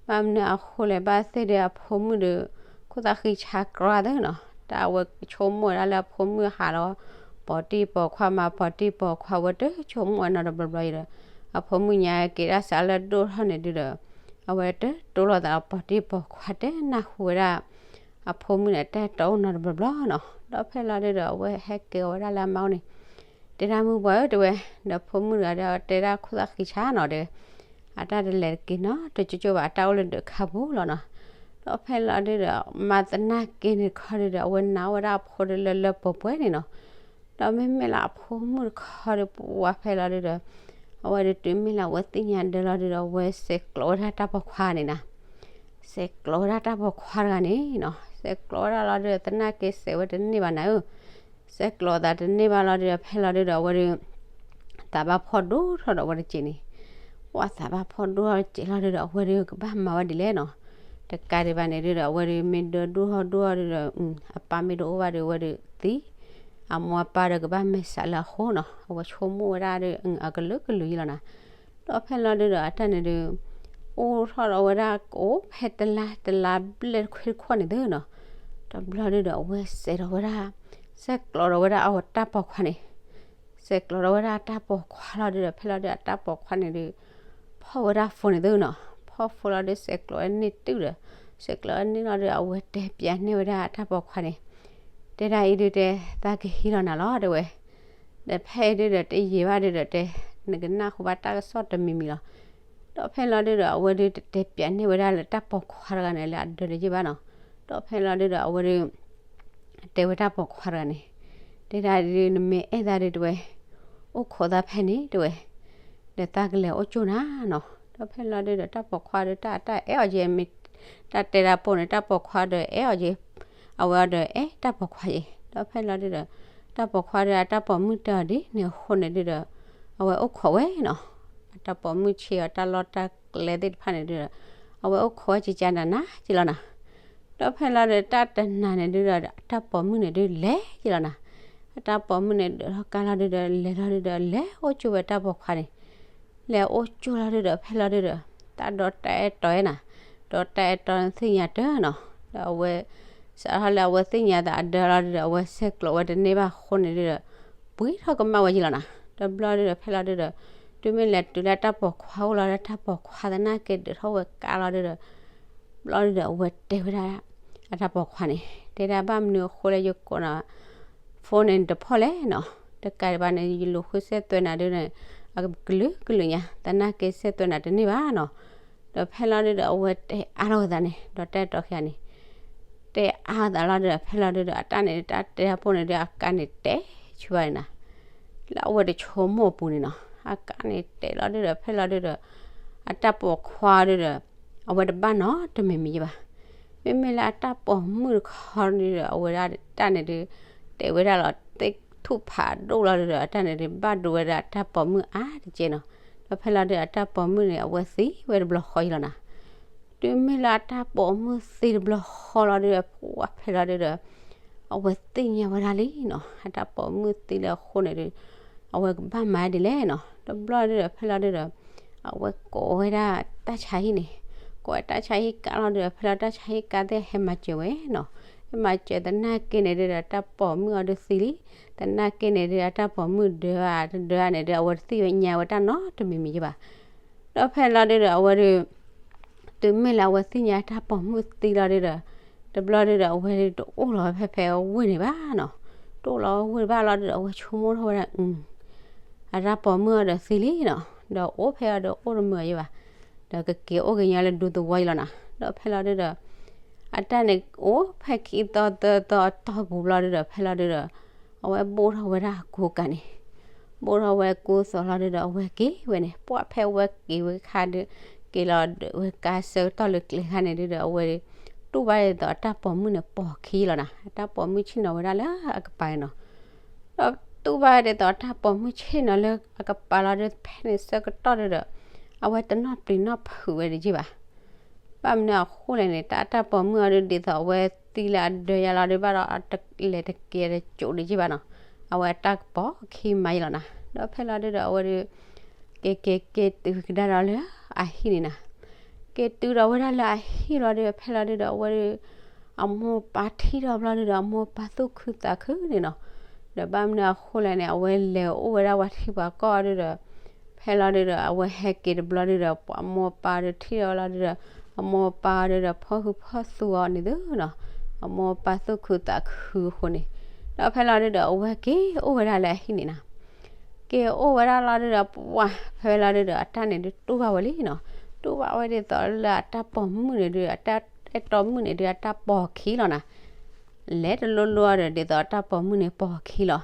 ဘၣ်မနုၤအဃိလဲၣ် ဘၣ်သ့ၣ်ဒီးအဖိမုၣ်ဒီး ခိၣ်သးဃံဆါကြီသ့နီၤ, တၢ်အဝဲဆိကမိၣ်ဝဲဒၣ်လၢအဖိမုၣ်ဟးလီၤ ပိာ်တံၢ်ပိာ်ခွါမး ပိာ်တံၢ်ပိာ်ခွါ အဝဲတဆိကမိၣ်ဝဲနီတဘျီဘျီအံၤဒီး, အဖိမုၣ်ညါက့ၤတၢ်စးလၢဒိၣ်ထီၣ်န့ၣ်ဒုးဒီး, အဝဲတတိလိာ်သးပိာ်တံၢ်ပိာ်ခွါ တနၢ်ဟူဝဲဒၣ် အဖိမုၣ်န့ၣ် တၢ်အဲၣ်တီအိၣ်နီတဘျီဘျီနီၤ, ဒီးဖဲလီၤဒုးဒီး အဝဲဟဲက့ၤဝဲဒၣ်လၢအမါအိၣ်န့ၣ်, တဲဒၣ်မုၢ်ပှၢ်ဧၢ တဲဝဲ, ဒီးဖိမုၣ်တဂၤဒီး တဲဒၣ်ခိၣ်သးဃံဆါနီၤ တဲဝဲ, အတၢ်တလဲၤတက့ၤနီတကၠိကၠိဘၣ် အတၢ်အိၣ်လၢဒၢးခါပူၤလီၤနီၤ, ဒီးဖဲလီၤဒုးဒီး မၤသနာ်က့န့ၣ်တခီဒုးဒီး အဝဲနာ်ဝဲဒၣ်အဖိဒီးလၢလၢပှဲၤပှဲၤန့ၣ်နီၤ, ဒီးမ့မ့ၢ်လၢအဖိမုၣ်တခီဒီး ပဝဲဖဲလီၤဒုးဒီး, အဝဲဒုးတုၤမ့ၢ်လၢအဝဲသ့ၣ်ညါဒၢးလီၤဒုးဒီး အဝဲဆဲးကျိးဝဲဒၣ်တၢ်ပိာ်ခွါန့ၣ်နီၤ, ဆဲးကျိးဝဲဒၣ်တၢ်ပိာ်ခွါတဂၤန့ၣ်နီၤ, ဆဲးကျိးဝဲဒၣ်လီၤဒုးဒီး သနာ်က့ဆဲးဝဲတန့ၢ်ဘၣ်နၤဧၢ, ဆဲးကျိးသးတန့ၢ်ဘၣ်လီၤဒုးဒီး ဖဲလီၤဒုးဒီး အဝဲဒုး သးဘၣ်ဖှီၣ်ဒိၣ်ထီၣ်ဒီးအဝဲတစဲးန့ၣ်, ပှၤသးဘၣ်ဖှီၣ်ဒိၣ်ထီၣ်တစဲးလီၤဒုးဒီး အဝဲဒုးကဘၣ်မၤဝဲဒ်လဲၣ်နီၤ, တကးဒံးဘၣ်န့ၣ်ဒုးဒီး အဝဲဒုးမ့ၢ်ဒၢဒိၣ်ထီၣ်ဒိၣ်ထီၣ်ဒုးဒီး အပၢ်မ့ၢ်တအိၣ်ဘၣ်ဒီး အဝဲဒုးသံ, အမိၢ်အပၢ်ဒီးကဘၣ်မဲာ်ဆှးလၢအဃိနီၤ, အဝဲဆိကမိၣ်ဝဲဒၣ်ဒီး အကလုာ်ကလုာ်ယံလီၤနၤ, ဒီးဖဲလီၤဒုးဒီး အတၢ်န့ၣ်ဒုး အိၣ်ထီၣ်ဒီးဝဲဒၣ်ကအိၣ်ဖဲတလါတလါဘျဲၣ်တခွ့တခီန့ၣ်သ့နီၤ, တဘျီဒုးဒီး အဝဲဆဲးဒီးဝဲဒၣ်, ဆဲးကျိးဒီးဝဲဒၣ်အဝဲတၢ်ပိာ်ခွါန့ၣ်, ဆဲးကျိးဒီးဝဲဒၣ်အတၢ်ပိာ်ခွါလီၤဒုးဒီး ဖဲလီၤဒုးအတၢ်ပိာ်ခွါန့ၣ်ဒုး ဖီၣ်ဝဲဒၣ်ဖိန့ၣ်သ့နီၤ, ဖီၣ်ဖိလီၤဒုးဆဲးကျိးဝဲန့ၢ်တုၢ်ဒီး, ဆဲးကျိးဝဲန့ၢ်လီၤဒုး အဝဲတဲပၠးန့ၢ်ဝဲဒၣ်အတၢ်ပိာ်ခွါန့ၣ်, တဲဒၣ်အံၤဒုးတဲ, သးကဟံးလီၤနၤလီၤ တဲဝဲ, ဒီးဖဲအံၤဒုးဒီး တယံာ်ဘၣ်ဒုးဒီးတဲ, နကနၢ်ဟူဘၣ်တၢ်ကစီၣ်တမံၤမံၤလီၤ, ဒီးဖဲလီၤဒုးဒီး အဝဲဒုးတတဲပၠးန့ၢ်ဝဲဒၣ်လၢတၢ်ပိာ်ခွါတဂၤန့ၣ်လၢအဒၢးတယံာ်ဘၣ်နီၤ, ဒီးဖဲလီၤဒုးဒီး အဝဲဒုး တဲဝဲတၢ်ပိာ်ခွါတဂၤန့ၣ်, တဲဒၣ်ဒုး နမ့ၢ်အဲၣ်သးဒုးတဲဝဲ, အိၣ်ခိးသးဖဲန့ၣ်တဲဝဲ, ဒီးသးကလဲၤအိၣ်ကၠိၣ်နၤနီၤ, ဒီးဖဲလီၤဒုးဒီး တၢ်ပိာ်ခွါဒီး တၢ်တၢ်အဲၣ်အီၤက့ၤမ့ၢ်, တၢ်တဲဒၣ်ပိာ်န့ၣ် တၢ်ပိာ်ခွါဒီးအဲၣ်အီၤက့ၤ, အဝဲအီၤဒီးအဲၣ်တၢ်ပိာ်ခွါက့ၤ, ဒီးဖဲလီၤဒုးဒီး တၢ်ပိာ်ခွါဒီးအတၢ်ပိာ်မုၣ်တဲအီၤဒ်န့ၣ်အဃိန့ၣ်ဒုးဒီး အဝဲအိၣ်ခိးဝဲနီၤ, အတၢ်ပိာ်မုၣ်ဆ့အီၤတၢ်လီၢ်တၢ်ကျဲသ့ၣ်တဖၣ်န့ၣ်ဒုးဒီး အဝဲအိၣ်ခိးဝဲကကနၤနၤက့ၤလီၤနၤ, ဒီးဖဲလီၤဒုး တၢ်တနၤန့ၣ်ဒုးဒီး အတၢ်ပိာ်မုၣ်န့ၣ်ဒုးလဲၤက့ၤလီၤနၤ, အတၢ်ပိာ်မုၣ်န့ၣ်ဒုးထီၣ်ကါလီၤဒုးဒီး လဲၤလီၤဒုးဒီး လဲၤအိၣ်ကၠိၣ်ဝဲတၢ်ပိာ်ခွါန့ၣ်, လဲၤအိၣ်ကၠိၣ်လီၤဒုးဒီး ဖဲလီၤဒုးဒီး တၢ်ဒီးတၢ်အဲၣ်တီအဲၣ်နၤ, ဒီးတၢ်အဲၣ်တီသ့ၣ်ညါတၢ်နီၤ, ဒီးအဝဲ စးထီၣ်လၢအဝဲသ့ၣ်ညါသးအဒၢးလီၤဒုးဒီး အဝဲဆဲးကျိးဝဲတန့ၢ်ဘၣ်အဃိန့ၣ်ဒုးဒီး ပှ့ၤထီၣ်ကမၣ်ဝဲက့ၤလီၤနၤ တဘျီဒုဒီး ဖဲလီၤဒုဒီး တုၤမ့ၢ်လဲၤတုၤလၢအတၢ်ပိာ်ခွါအိၣ်လီၤဒီး တၢ်ပိာ်ခွါသနာ်က့ဒုးထီၣ်ဝဲကါလီၤဒုဒီး ဘျီဒုဒီး အဝဲတဲဝဲဒၣ် အတၢ်ပိာ်ခွါန့ၣ် တဲဒၣ် ဘၣ်မနုၤအဃိလၢယကိးနၤ phone န့ၣ်တဖီၣ်လဲၣ်နီၤ, တကးဒံးဘၣ်န့ၣ် ယလူၤဃုစဲးသွဲးနၤဒုန့ၣ် အကလုာ်ကလုာ်ညါ သနာ်က့စဲးသွဲးနၤတန့ၢ်ဘၣ်နီၤ. ဒီးဖဲလီၤဒုဒီး အဝဲတဲအါထီၣ်ဝဲသးန့ၣ် ဒီးတဲတီၤခံဂၤန့ၣ် တဲအါထီၣ်သးလီၤဒုဒီး ဖဲလီၤဒုဒီး အတၢ်န့ၣ် တၢ်တဲတၢ်ဖိန့ၣ်ဒီး အကါန့ၣ်တဲဆူဘၣ်န့ၣ်နၤ လၢအဝဲတဆိကမိၣ်အပူၤန့ၣ်နီၤ အကါန့ၣ်တဲလီၤဒုဒီး ဖဲလီၤဒုဒီး အတၢ်ပိာ်ခွါဒုဒီး အဝဲတဘၣ်နီတမံၤမံၤယဲဘၣ်. မ့မ့ၢ်လၢအတၢ်ပိာ်မုၣ်တခီဒုဒီး အဝဲဒၣ်တၢ်န့ၣ်ဒု တဲဝဲဒၣ်လီၤ သ့ၣ်ထူၣ်ဖးဒိၣ်လီၤဒုဒီး အတၢ်န့ၣ်ဒု ဘၣ်ဒိဝဲဒၣ်အတၢ်ပိာ်မုၣ်အါတက့ၢ်နီၤ. ဒီးဖဲလီၤဒု အတၢ်ပိာ်မုၣ်န့ၣ် အဝဲသံဝဲတဘျီဃီအံၤလီၤနၤ. တုၤမ့ၢ်လၢအတၢ်ပိာ်မုၣ်သံတဘျီဃီလီၤဒုဒီး ပှၤဖဲလီၤဒုဒီး အဝဲသ့ၣ်ညါဝဲဒၣ်လံနီၤ အတၢ်ပိာ်မုၣ်သံလၢအဃိန့ၣ်ဒု အဝဲကဘၣ်မၤဒ်လဲၣ်နီၤ. တဘျီဒုဒီး ဖဲလီၤဒုဒီး အဝဲကိးဝဲဒၣ်တၢ်ဆါဟံၣ်န့ၣ် ကိးဝဲတၢ်ဆါဟံၣ်ကါလီၤဒုဒီး ဖဲလီၤတၢ်ဆါဟံၣ်ကါသ့ၣ်ဟဲမၤစၢၤဝဲနီၤ. ဟဲမၤစၢၤသနာ်က့န့ၣ်ဒုဒီး တၢ်ပိာ်မုၣ်အီၤဒုသံလံ. သနာ်က့န့ၣ်ဒု အတၢ်ပိာ်မုၣ်ဒၢဘၣ်တဒၢန့ၣ်ဒု အဝဲတသ့ၣ်ညါဝဲတၢ်နီတမံၤမံၤယဲဘၣ်. ဒီးဖဲလီၤဒုဒီး အဝဲဒု တုၤမ့ၢ်လၢအဝဲသ့ၣ်ညါတၢ်ပိာ်မုၣ်သံလီၤဒုဒီး တဘျီဒုဒီး အဝဲဒုတအိၣ်လီၤဝဲဖဲဖဲဝ့ၢ်န့ၣ်ဘၣ်နီၤ. တအိၣ်လီၤဝ့ၢ်ဘၣ်လီၤဒုဒီး အဝဲဆိကမိၣ်ထီၣ်ဝဲဒၣ် အတၢ်ပိာ်မုၣ်အီၤဒီးသံလံနီၤ. ဒီးအိၣ်ဖဲအီၤဒီးအိၣ်တမုာ်အီၤယဲဘၣ်. ဒီးကက့ၤအိၣ်က့ၤညါလၢဒူသဝီအံၤလီၤနၤ. ဒီးဖဲလီၤဒုဒီး အတၢ်န့ၣ် အိၣ်ဖဲခံသီသၢသီအတီၢ်ပူၤဘျီဒုဒီး ဖဲလီၤဒုဒီး အဝဲဘိၣ်ထီၣ်ဝဲဒၣ်အကူအကၤန့ၣ် ဘိၣ်ထီၣ်ဝဲကူသိးလီၤဒုဒီး အဝဲက့ၤဝဲန့ၣ် ပှၤဖဲဝဲက့ၤဝဲခါဒု က့ၤလီၤဒုးဝဲကါဆၢကတီၢ်လၢကျဲခါန့ၣ်ဒုဒီး အဝဲ တူၢ်ဘၣ်ဒ်သိးအတၢ်ပိာ်မုၣ်န့ၣ်ပိာ်ခံလီၤနၤ. အတၢ်ပိာ်မုၣ်ဆ့ၣ်နီၤဝဲဒၣ်လၢအကပၤန့ၣ်နီၤ. ဒီးတူၢ်ဘၣ်ဒ်သိးအတၢ်ပိာ်မုၣ်ဆ့ၣ်နီၤလၢအကပၤလီၤဒု ဖဲန့ၣ်ဆၢကတီၢ်ဒုဒီး အဝဲတနီၣ်ပျံၤနီၣ်ဖုးဝဲတယံာ်ဘၣ်. ဘၣ်မနုၤအဃိလဲၣ်န့ၣ် တၢ်အတၢ်ပိာ်မုၣ်အီၤဒု ဒ်သိးအဝဲသံလၢအဒၢယါလီၤဒု ဘၣ်ဒီးအတလဲၤတက့ၤတကိးဒံးယံာ်ဘၣ်နီၤ. အဝဲအတၢ်ကပိာ်ခံမၤယံာ်လီၤနၤ. ဒီးဖဲလီၤဒုဒီး အဝဲဒု က့ၤက့ၤက့ၤတုၤကဒါဒီးလၢအဟံၣ်န့ၣ်နၤ. က့ၤတုၤဒီးဝဲဒၣ်လၢအဟံၣ်လီၤဒု ဖဲလီၤဒုဒီး အဝဲဒု အမိၢ်ပၢ်ထံၣ်ထီၣ်ဘျီဒုဒီး အမိၢ်ပၢ်သူၣ်ခုသးခုန့ၣ်နီၤ. ဒီးဘၣ်မနုၤအဃိလဲၣ်န့ၣ် အဝဲလဲၤအိၣ်ဝဲဒၣ်ပှၤထံပှၤကီၢ်ဒုဒီး ဖဲလီၤဒုဒီး အဝဲဟဲက့ၤတဘျီဒုဒီး ပှၤအမိၢ်ပၢ်ဒုထံၣ်ထီၣ်လီၤဒုဒီး အမိၢ်ပၢ်ဒုဒီး ဖီၣ်ဟုၣ်ဖီၣ်သူအီၤန့ၣ်သုနီၤ. အမိၢ်ပၢ်သူၣ်ခုသးခုအဃိန့ၣ် ဒီးဖဲလီၤဒုဒီး အဝဲက့ၤအိၣ်ဝဲဒၣ်လၢအဟံၣ်န့ၣ်နၤ. က့ၤအိၣ်ဝဲဒၣ်လီၤဒုဒီး ပှၤဖဲလီၤဒုဒီး အတၢ်န့ၣ်ဒုတူၢ်ဘၣ်ဝဲလံနီၤ. တူၢ်ဘၣ်ဝဲဒ်သိးလၢအတၢ်ပိာ်မုၣ်န့ၣ်ဒု အတၢ်အဲၣ်တီမုၣ်န့ၣ်ဒု အတၢ်ပိာ်ခံလီၤနၤ. လဲၤတလိၤလိၤအီၤဒီး ဒ်သိးအတၢ်ပိာ်မုၣ်န့ၣ်ပိာ်ခံလီၤ.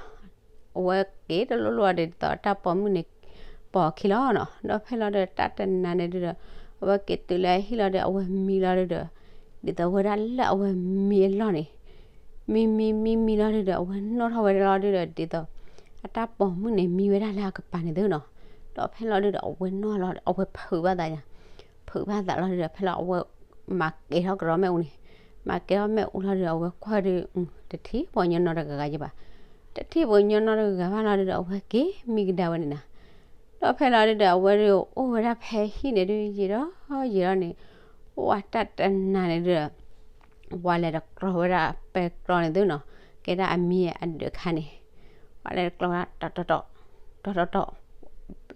အဝဲက့ၤတလိၤလိၤအီၤဒီး ဒ်သိးအတၢ်ပိာ်မုၣ်န့ၣ်ပိာ်ခံလီၤနီၤ. ဒီးဖဲလီၤဒုဒီး တၢ်တနၤန့ၣ်ဒုဒီး အဝဲက့ၤတုၤလၢအဟံၣ်လီၤဒု အဝဲမံလီၤဒုဒီး ဒ်သိးဝဲဒၣ်လၢအဝဲမံအလီၢ်န့ၣ် မံမံမံမံလီၤဒုဒီး အဝဲနီၣ်ထီၣ်ဝဲဒၣ်လီၤဒုဒီး ဒ်သိး အတၢ်ပိာ်မုၣ်န့ၣ်မံဝဲဒၣ်လၢအကပၤန့ၣ်သုနီၤ. ဒီးဖဲလီၤဒုဒီး အဝဲနီၣ်လီၤ အဝဲဖုးဘၣ်သးယါ ဖုးဘၣ်သးလီၤဒုဒီး ဖဲလီၤအဝဲ မၤကဲၤထီၣ်ကရီမ့ၣ်အူန့ၣ် မၤကဲၤထီၣ်မ့ၣ်အူလီၤဒုဒီး အဝဲကွၢ်ဒု တထံၣ်ပှၤကညီနီတဂၤဂၤယဲဘၣ်. တထံၣ်ပှၤကညီနီတဂၤဂၤဘၣ်လီၤဒုဒီး အဝဲက့ၤမံကဒါဝဲန့ၣ်နၤ. ဒီးဖဲလီၤဒုဒီး အဝဲဒုအိၣ်ဝဲဒၣ်ဖဲဟံၣ်န့ၣ်ဒု ယံာ်ဒီးယံာ်လီၤန့ၣ် အိၣ်ဝဲတၢ်တနၤန့ၣ်ဒုဒီး ပှၤလဲၤတကျီဝဲဒၣ်ပဲကျီန့ၣ်သုနီၤ. ကဲဒၣ်အမံအဒၢးခါန့ၣ် ပှၤလဲၤတကျီဝဲဒၣ် တီတီတီ တီတီတီ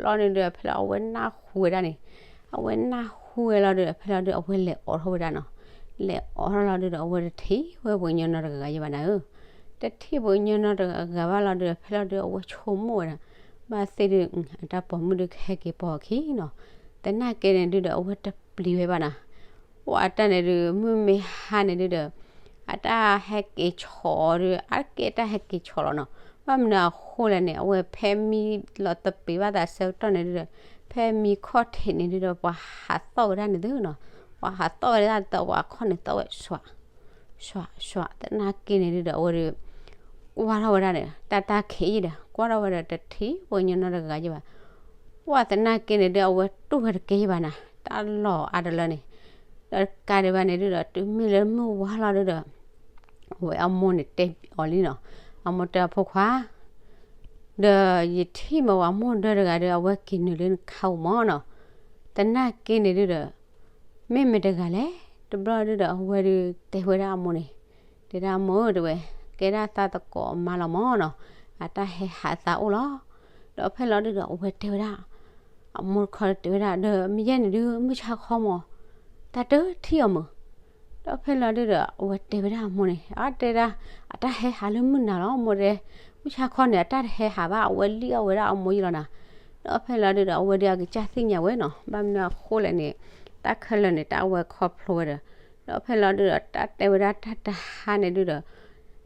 ဘျီန့ၣ်ဒုဒီး ဖဲလီၤအဝဲနၢ်ဟူဝဲဒၣ်န့ၣ် အဝဲနၢ်ဟူဝဲလီၤဒုဒီး ဖဲလီၤဒု အဝဲလဲၤအိးထီၣ်ဝဲဒၣ်နီၤ. လဲၤအိးထီၣ်လီၤဒုဒီး အဝဲတထံၣ်ဝဲပှၤကညီနီတဂၤဂၤယဲဘၣ်နၤဧၢ. တထံၣ်ပှၤကညီနီတဂၤဂၤဘၣ်လီၤဒုဒီး ဖဲလီၤဒု အဝဲဆိကမိၣ်ဝဲဒၣ် ဘၣ်သ့ၣ်ဒု အတၢ်ပိာ်မုၣ်ဒုကဟဲက့ၤပိာ်အခံနီၤ. သနာ်က့န့ၣ်ဒုဒီး အဝဲတပျံၤဝဲဘၣ်နၤ. ပှၤအတၢ်န့ၣ်ဒု မုၢ်မ့ၢ်ဟါန့ၣ်ဒုဒီး အတၢ်ဟဲက့ၤဆီၣ်အီၤဒု အါတက့ၢ်အတၢ်ဟဲက့ၤဆီၣ်လီၤနီၤ. ဘၣ်မနုၤအဃိလဲၣ်န့ၣ် အဝဲဖဲမံလီၤသပ့ၤဘၣ်သးဆၢကတီၢ်န့ၣ်ဒုဒီး ဖဲမံခီၣ်ထံးန့ၣ်ဒုဒီး ပှၤဟးသီၣ်ဝဲဒၣ်န့ၣ်သုနီၤ. ပှၤဟးသီၣ်ဝဲဒၣ်သီၣ် ပှၤခီၣ်န့ၣ်သီၣ်ဝဲ ဆွး ဆွး ဆွး သနာ်က့န့ၣ်ဒုဒီး အဝဲဒု ကွၢ်ထီၣ်ဝဲဒၣ်န့ၣ် တၢ်တၢ်ခံးအံၤဒီး ကွၢ်ထီၣ်ဝဲဒီး တထံၣ်ပှၤကညီနီတဂၤယဲဘၣ်. ပှၤသနာ်က့န့ၣ်ဒု အဝဲတူၢ်ဝဲတကဲယဲဘၣ်နၤ တၢ်လီၢ်အါတလၢန့ၣ်. ဒီးတကးဒံးဘၣ်န့ၣ်ဒုဒီး တုၤမ့ၢ်လၢမုၢ်ဝါလီၤဒုဒီး အဝဲအမိၢ်န့ၣ်တဲအီၤလံနီၤ. အမိၢ်တဲအဖိခွါ ဒီးယထံၣ်မ့ၢ်ဝဲမိၢ်ဒၢတဂၤဒီး အဝဲက့ၤနုာ်လၢနခါအိၣ်မးနီၤ. သနာ်က့န့ၣ်ဒုဒီး မ့ၢ်မတဂၤလဲၣ်. တဘျီဒုဒီး အဝဲဒုတဲဝဲဒၣ်အမိၢ်န့ၣ်, တဲဒၣ်အမိၢ်ဧၢ တဲဝဲ, ကဲဒၣ်သးသကိးအမါလီၤမးနီၤ, အတၢ်ဟဲဟးသးအိၣ်လီၤ. ဒီးဖဲလီၤဒုဒီး အဝဲတဲဝဲဒၣ် အမိၢ်တခီဒီးတဲဝဲဒၣ် ဒီးမ့ၢ်ယဲန့ၣ်ဒု မုၢ်ဆါခီမး တၢ်တထံၣ်အီၤမုာ်. ဒီးဖဲလီၤဒုဒီး အဝဲတဲဝဲဒၣ်အမိၢ်န့ၣ် အတဲဒၣ် အတၢ်ဟဲဟးလၢမုၢ်နၤလီၤ မိၢ်တဲ, မုၢ်ဆါခီန့ၣ် အတၢ်တဟဲဟးဘၣ် အဝဲလံၣ်အီၣ်ဝဲဒၣ်အမိၢ်ယံလီၤနၤ. ဒီးဖဲလီၤဒုဒီး အဝဲဒုအကစၢ်သ့ၣ်ညါဝဲနီၤ ဘၣ်မနုၤအဃိလဲၣ်န့ၣ် တၢ်ခဲလၢာ်န့ၣ် တၢ်အဝဲခီဖျိဝဲဒီး ဒီးဖဲလီၤဒုဒီး တၢ်တဲဝဲဒၣ်တၢ်တဟါန့ၣ်ဒုဒီး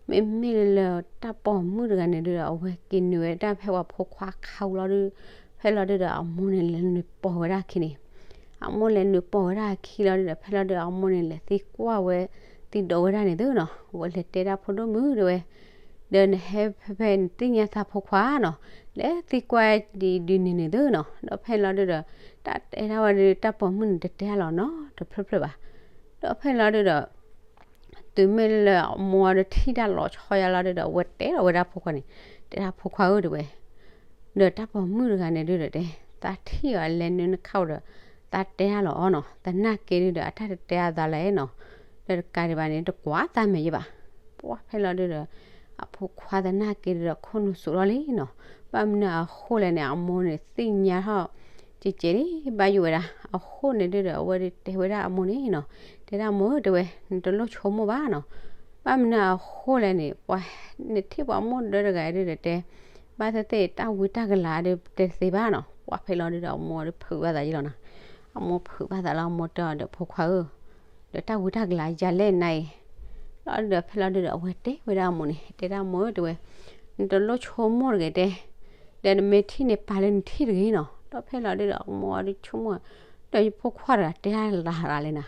မ့မ့ၢ်လၢတၢ်ပိာ်မုၣ်တဂၤန့ၣ်ဒုဒီး အဝဲက့ၤနုာ်ဝဲဒၣ်ဖဲပှၤဖိခွါခါဝံၤလီၤဒု ဖဲလီၤဒုဒီး အမိၢ်န့ၣ်လဲၤနုာ်ပိာ်ဝဲဒၣ်အခံန့ၣ် အမိၢ်လဲၤနုာ်ပိာ်ဝဲဒၣ်အခံလီၤဒုဒီး ဖဲလီၤဒုဒီး အမိၢ်န့ၣ်လဲၤသံကွၢ်ဝဲ သံဒိးဝဲဒၣ်န့ၣ်သုနီၤ အဝဲလဲၤတဲဒၣ်ဖိဒိၣ်မုၣ်တဲဝဲ ဒီးနဟဲဖဲဖဲနသ့ၣ်ညါသးဖိခွါနီၤ လဲၤသံကွၢ်ဒ်ဒုန့ၣ်န့ၣ်သုနီၤ ဒီးဖဲလီၤဒုဒီး တၢ်တဲဒၣ်ဝဲဒု တၢ်ပိာ်မုၣ်န့ၣ်တတဲအလီၤနီတဖျၢၣ်ဖျၢၣ်ဘၣ်. ဒီးဖဲလီၤဒုဒီး တုၤမ့ၢ်လၢအမိၢ်ဒီးထံၣ်တၢ်လီၤဆီယါလီၤဒုဒီး အဝဲတဲလီၤဝဲဒၣ်ဖိခွါန့ၣ် တဲဒၣ်ဖိခွါဧၢတဲဝဲ ဒီးတၢ်ပိာ်မုၣ်တဂၤန့ၣ်ဒုဒီးတဲ သးထံၣ်အီၤလဲၤနုာ်နခါဝဲဒီး သးတဲတၢ်လီၤအီၤနီၤ သနာ်က့ဒုဒီး အတၢ်တတဲအသးလၢၤနီၤ ဒီးတကးဒံးဘၣ်န့ၣ် တကွၢ်သးမဲာ်ယဘၣ်. ပှၢ်ဖဲလီၤဒုဒီး အဖိခွါသနာ်က့ဒုဒီး ခိၣ်နူာ်စိးထီၣ်လံနီၤ ဘၣ်မနုၤအဃိလဲၣ်န့ၣ် အမိၢ်န့ၣ်သ့ၣ်ညါထီၣ် ကဲကဲလံ ဘၣ်ယိၣ်ဝဲဒၣ် အဃိန့ၣ်ဒုဒီး အဝဲဒုတဲဝဲဒၣ်အမိၢ်န့ၣ်နီၤ တဲဒၣ်မိၢ်ဧၢတဲဝဲ နတလိၣ်ဆိကမိၣ်ဘၣ်နီၤ ဘၣ်မနုၤအဃိလဲၣ်န့ၣ် ပှၤ နထံၣ်ပှၤမိၢ်ဒၢတဂၤဒုဒီးတဲ ဘၣ်သ့ၣ်သ့ၣ်တၢ်ဝံတၢ်ကလၤဒုတဲသ့ဘၣ်နီၤ ပှၢ်ဖဲလီၤဒုဒီး အမိၢ်ဒုဖုးဘၣ်သးယံလီၤနီၤ အမိၢ်ဖုးဘၣ်သးလၢအမိၢ်တဲအီၤဒီး ဖိခွါဧၢ ဒီးတၢ်ဝံတၢ်ကလၤယၤလဲၣ်နၤအံၤ လီၤဒုဒီးဖဲလီၤဒုဒီး အဝဲတဲဝဲဒၣ်အမိၢ်န့ၣ် တဲဒၣ်မိၢ်ဧၢတဲဝဲ နတလိၣ်ဆိကမိၣ်တဂ့ၤတဲ ဒီးနမ့ၢ်ထံၣ်န့ၣ် ပာ်လၢနထံၣ်တဂ့ၤနီၤ ဒီးဖဲလီၤဒုဒီး အမိၢ်ဒုဆိကမိၣ် ဒီးယဖိခွါတဂၤတဲတၢ်လၢ်လၢ်လဲၣ်နၤ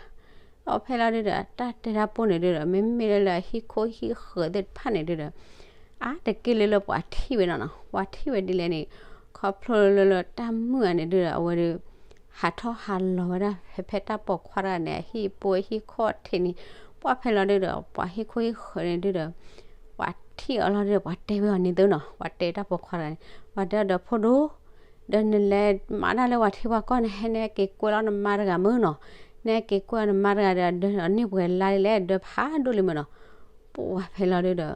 ဒီးဖဲလီၤဒုဒီး တၢ်တဲတၢ်ပိာ်န့ၣ်ဒုဒီး မ့မ့ၢ်လၢလၢအဟံၣ်ခိၣ်ဟံၣ်ဃၢၤသ့ၣ်တဖၣ်န့ၣ်ဒုဒီး အါတက့ၢ်လၢလၢပှၤထံၣ်ဝဲနီၤနီၤ ပှၤထံၣ်ဝဲဒ်လဲၣ်န့ၣ် ခီဖျိလၢလၢတၢ်မုာ်ဧါန့ၣ်ဒုဒီး အဝဲဒု ဟးထီၣ်ဟးလီၤဝဲဒၣ်ဖဲဖဲတၢ်ပိာ်ခွါတဂၤန့ၣ် အဟံၣ်ပိာ်ဟံၣ်ခိၣ်ထံးန့ၣ် ပှၢ်ဖဲလီၤဒုဒီး ပှၤဟံၣ်ခိၣ်ဟံၣ်ဃၢၤန့ၣ်ဒုဒီး ပှၤထံၣ်အီၤလီၤဒုဒီး ပှၤတဲဝဲအီၤန့ၣ်သုနီၤ ပှၤတဲတၢ်ပိာ်ခွါတဂၤန့ၣ် ပှၤတဲဒီးဖိဒိၣ် ဒီးနလဲၤမၤတၢ်လၢပှၤထံပှၤကီၢ်န့ၣ် ဟဲနက့ၤကွဲလီၤနမါတဂၤမုၢ်နီၤ နက့ၤကွဲနမါတဂၤဒီး ဒၢနံၣ်ပှဲၤလါဒ်လဲၣ် ဒၢဖးဒိၣ်လံမုၢ်နီၤ ပှၢ်ဖဲလီၤဒုဒီး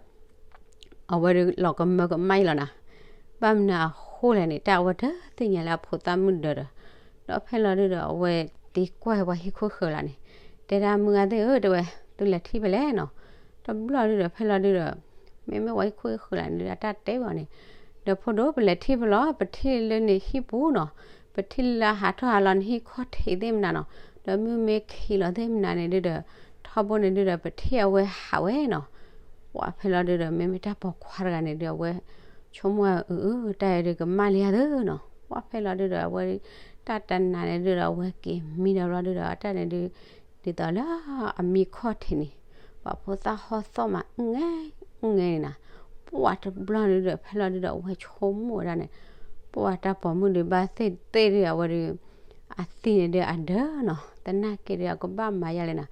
အဝဲဒုလီၤကမၢကမၣ်အံၤလီၤနၤ ဘၣ်မနုၤအဃိလဲၣ်န့ၣ် တၢ်အဝဲတသ့ၣ်ညါလၢအဖိသၣ်မုၣ်ဒၢဒီး ဒီးဖဲလီၤဒုဒီး အဝဲသံကွၢ်ပှၤဟံၣ်ခိၣ်ဃၢၤလၢ်န့ၣ် တဲဒၣ်မုၢ်ဂၤသ့ၣ်ဧၢ တဲဝဲ သုလဲၤထံၣ်ဖဲလဲၣ်နီၤ တဘျီဒုဒီး ဖဲလီၤဒုဒီး မ့မ့ၢ်ပှၤဟံၣ်ခိၣ်ဟံၣ်ဃၢၤလၢ်န့ၣ် အတၢ်တဲဝဲအီၤန့ၣ် ဒီးဖိဒိၣ် ပလဲၤထံၣ်ဖဲလဲၣ် ပထံၣ်လၢနဟံၣ်ပူၤနီၤ ပထံၣ်လၢဟးထီၣ်ဟးလီၤနဟံၣ်ခီၣ်ထံးသ့ၣ်မနုၤနီၤ ဒီးမုၢ်မ့ၢ်ခံးလီၤသ့ၣ်မနုၤန့ၣ်ဒုဒီး ထီဘိန့ၣ်ဒုဒီး ပထံၣ်အဝဲဟးဝဲနီၤ ပှၢ်ဖဲလီၤဒုဒီး မ့မ့ၢ်တၢ်ပိာ်ခွါတဂၤန့ၣ်ဒု အဝဲဆိကမိၣ်အၢ တၢ်အံၤဒုကမၣ်လံဧါသ့နီၤ ပှၢ်ဖဲလီၤဒုဒီး အဝဲတၢ်တနၤန့ၣ်ဒုဒီး အဝဲက့ၤမံဒီးဘျီဒုဒီး အတၢ်န့ၣ်ဒု ဒ်သိးလၢအမံခီၣ်ထံးန့ၣ် ပှၤဖိသၣ်ဟီၣ်သီၣ်မး အုၣ်ငဲအုၣ်ငဲန့ၣ်နၤ ပှၢ်တဘျီဒုဒီး ဖဲလီၤဒုဒီး အဝဲဆိကမိၣ်ဝဲဒၣ်န့ၣ် ပှၢ်တၢ်ပိာ်မုၣ်ဒုဘၣ်သ့ၣ်သ့ၣ်ဒု အဝဲဒု အသံန့ၣ်ဒုအဒၢနီၤ သနာ်က့ဒု အကဘၣ်မၤယါလဲၣ်နၤ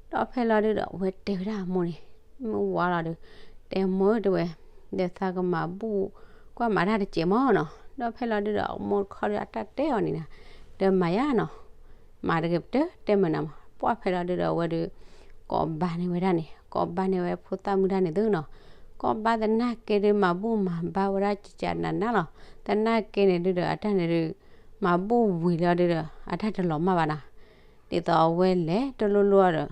ဒီးဖဲလီၤဒုဒီး အဝဲတဲဝဲဒၣ်အမိၢ်န့ၣ် မုၢ်ဝါလီၤဒု တဲမိၢ်တဲဝဲ ဒီးသးကမၤဘူၣ် ကွၢ်မၤတၢ်တစဲးမးနီၤ ဒီးဖဲလီၤဒုဒီး အမိၢ်တခီဒု အတၢ်တဲအီၤန့ၣ်နၤ ဒီးမၤယါနီၤ မၤတဂ့ၤပတတဲမနၤမး ပှၢ်ဖဲလီၤဒုဒီး အဝဲဒု ကိးဘၣ်န့ၢ်ဝဲဒၣ်န့ၣ် ကိးဘၣ်န့ၢ်ဝဲဖိသၣ်မုၣ်တၢ်န့ၣ်သုနီၤ ကိးဘၣ်သနာ်က့ဒု မၤဘူၣ်မၤဘါဝဲဒၣ်ကကနးနးလီၤ သနာ်က့န့ၣ်ဒုဒီး အတၢ်န့ၣ်ဒု မၤဘူၣ်ဝံၤလီၤဒုဒီး အတၢ်တလီၤမၢ်ဘၣ်နၤ ဒ်သိးအဝဲလဲၤတလိၣ်လိၣ်ဒီး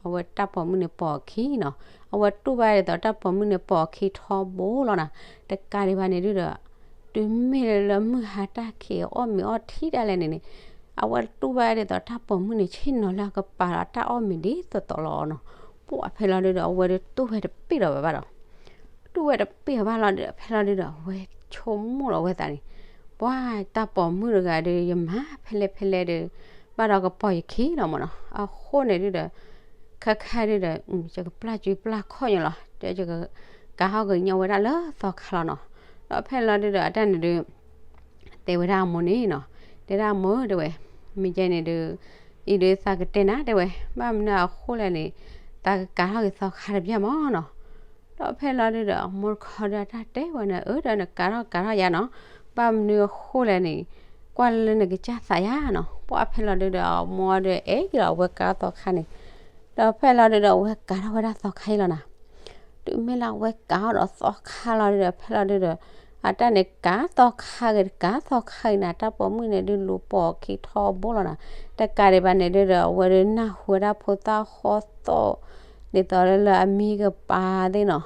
အဝဲတၢ်ပိာ်မုၣ်န့ၣ်ပိာ်အခံနီၤ အဝဲတူၢ်ဘၣ်ဒ်သိးတၢ်ပိာ်မုၣ်န့ၣ်ပိာ်အခံထီဘိလီၤနၤ တကးဒံးဘၣ်န့ၣ်ဒုဒီး တုၤမ့ၢ်လၢမုၢ်ဟါတၢ်ခံးအီၣ်မ့ၤအီထံတၢ်လဲၣ်န့ၣ်န့ၣ် အဝဲတူၢ်ဘၣ်ဒ်သိးတၢ်ပိာ်မုၣ်န့ၣ် ဆ့ၣ်နီၤလၢအကပၤဒီးတၢ်အီၣ်မ့ၤဒ်သိးသိးလီၤနီၤ ပှၢ်ဖဲလီၤဒုဒီး အဝဲဒုတူၢ်ဝဲတပ့ၢ်ဒီးဘၣ်ဘၣ်ဒီး တူၢ်ဝဲတပ့ၢ်အီၤဘၣ်လီၤဒုး ဖဲလီၤဒုဒီး အဝဲဆိကမိၣ်လီၤဝဲသးန့ၣ်, ပှၤတၢ်ပိာ်မုၣ်တဂၤဒီး ယမၤဖဲလဲၣ်ဖဲလဲၣ်ဒီး ဘၣ်ဒီးကပီၤယခံလီၤမၢ်နီၤ. အဃိန့ၣ်ဒုဒီး ခဲခါဒုဒီး ယကပျၢ်စုပျၢ်ခီၣ်ညီလီၤ, ဒီးယကကၤဟီၣ်ကညီဝဲဒၣ်လၢသီခါလီၤနီၤ. ဒီးဖဲလီၤဒုဒီး အတၢ်န့ၣ်ဒုး တဲဝဲဒၣ်အမိၢ်န့ၣ်နီၤ, တဲဒၣ်အမိၢ်တဲဝဲ, မ့ၢ်ကဲန့ၣ်ဒုး အံၤဒုးသးကတဲနၤတဲဝဲ, ဘၣ်မနုၤအဃိလဲၣ်န့ၣ် သးကကၤထီၣ်က့ၤသီခါတဘျီမၢ်နီၤ. ဒီးဖဲလီၤဒုဒီး အမိၢ်တခီဒီး အတၢ်တဲဝဲန့ၣ် အၢ ဒီးနကၤထီၣ်ကၤထီၣ်ယါနီၤ, ဘၣ်မနုၤအဃိလဲၣ်န့ၣ် ကွၢ်လၢနကစၢ်သးယါနီၤ. ပှၢ်ဖဲလီၤဒုဒီး အမိၢ်ဒီးအဲၣ်က့ၤလီၤ အဝဲကၤထီၣ်သီခါန့ၣ်, ဒီးဖဲလီၤဒုဒီး အဝဲကၤထီၣ်ဝဲဒၣ်သီခါအံၤလီၤနီၤ. တုၤမ့ၢ်လၢအဝဲကၤထီၣ်ဒီးသီခါလီၤဒုဒီး ဖဲလီၤဒုဒီး အတၢ်န့ၣ်ကးသီခါဂ့ၤ တကးသီခါဂ့ၤန့ၣ် တၢ်ပိာ်မုၣ်န့ၣ်ဒုးလူၤပိာ်ခံထီဘိလီၤနီၤ. တကးဒံးဘၣ်န့ၣ်ဒုးဒီး အဝဲဒုးနၢ်ဟူဝဲဒၣ်ဖိသၣ်ဃီသီၣ် ဒ်သိးလၢလၢအမံကပၤသ့ၣ်နီၤ.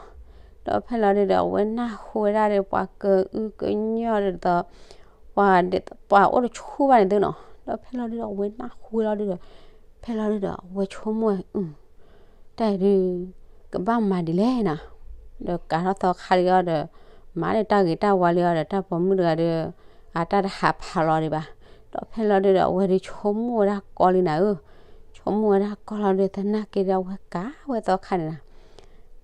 ဒီးဖဲလီၤဒုးဒီး အဝဲနၢ်ဟူဝဲဒၣ်ဒီး ပှၤကအုကညီၢ်ဒ်သိး ပှၤဒ်သိး ပှၤအိၣ်တဆူၣ်ဘၣ်န့ၣ်သုနီၤ. ဒီးဖဲလီၤဒုးဒီး အဝဲနၢ်ဟူလီၤဒုးဒီး ဖဲလီၤဒုးဒီး အဝဲဆိကမိၣ်ဝဲ အု တၢ်အံၤဒုး ကဘၣ်မၤဒ်လဲၣ်နီၤ. ဒီးကးထီၣ်သီခါလံအီၤဒီး မၤဒီးတၢ်ဂ့ၤတၢ်ဝါလံအီၤဒီး တၢ်ပိာ်မုၣ်တဂၤဒီး အတၢ်တဟးဖးလီၤဒံးဘၣ်. ဒီးဖဲလီၤဒုးဒီး အဝဲဒုးဆိကမိၣ်ဝဲဒၣ်ကီလံနၤဧၢ, ဆိကမိၣ်ဝဲဒၣ်ကီလီၤဒုး သနာ်က့ဒီး အဝဲကးဝဲသီခါန့ၣ်နီၤ.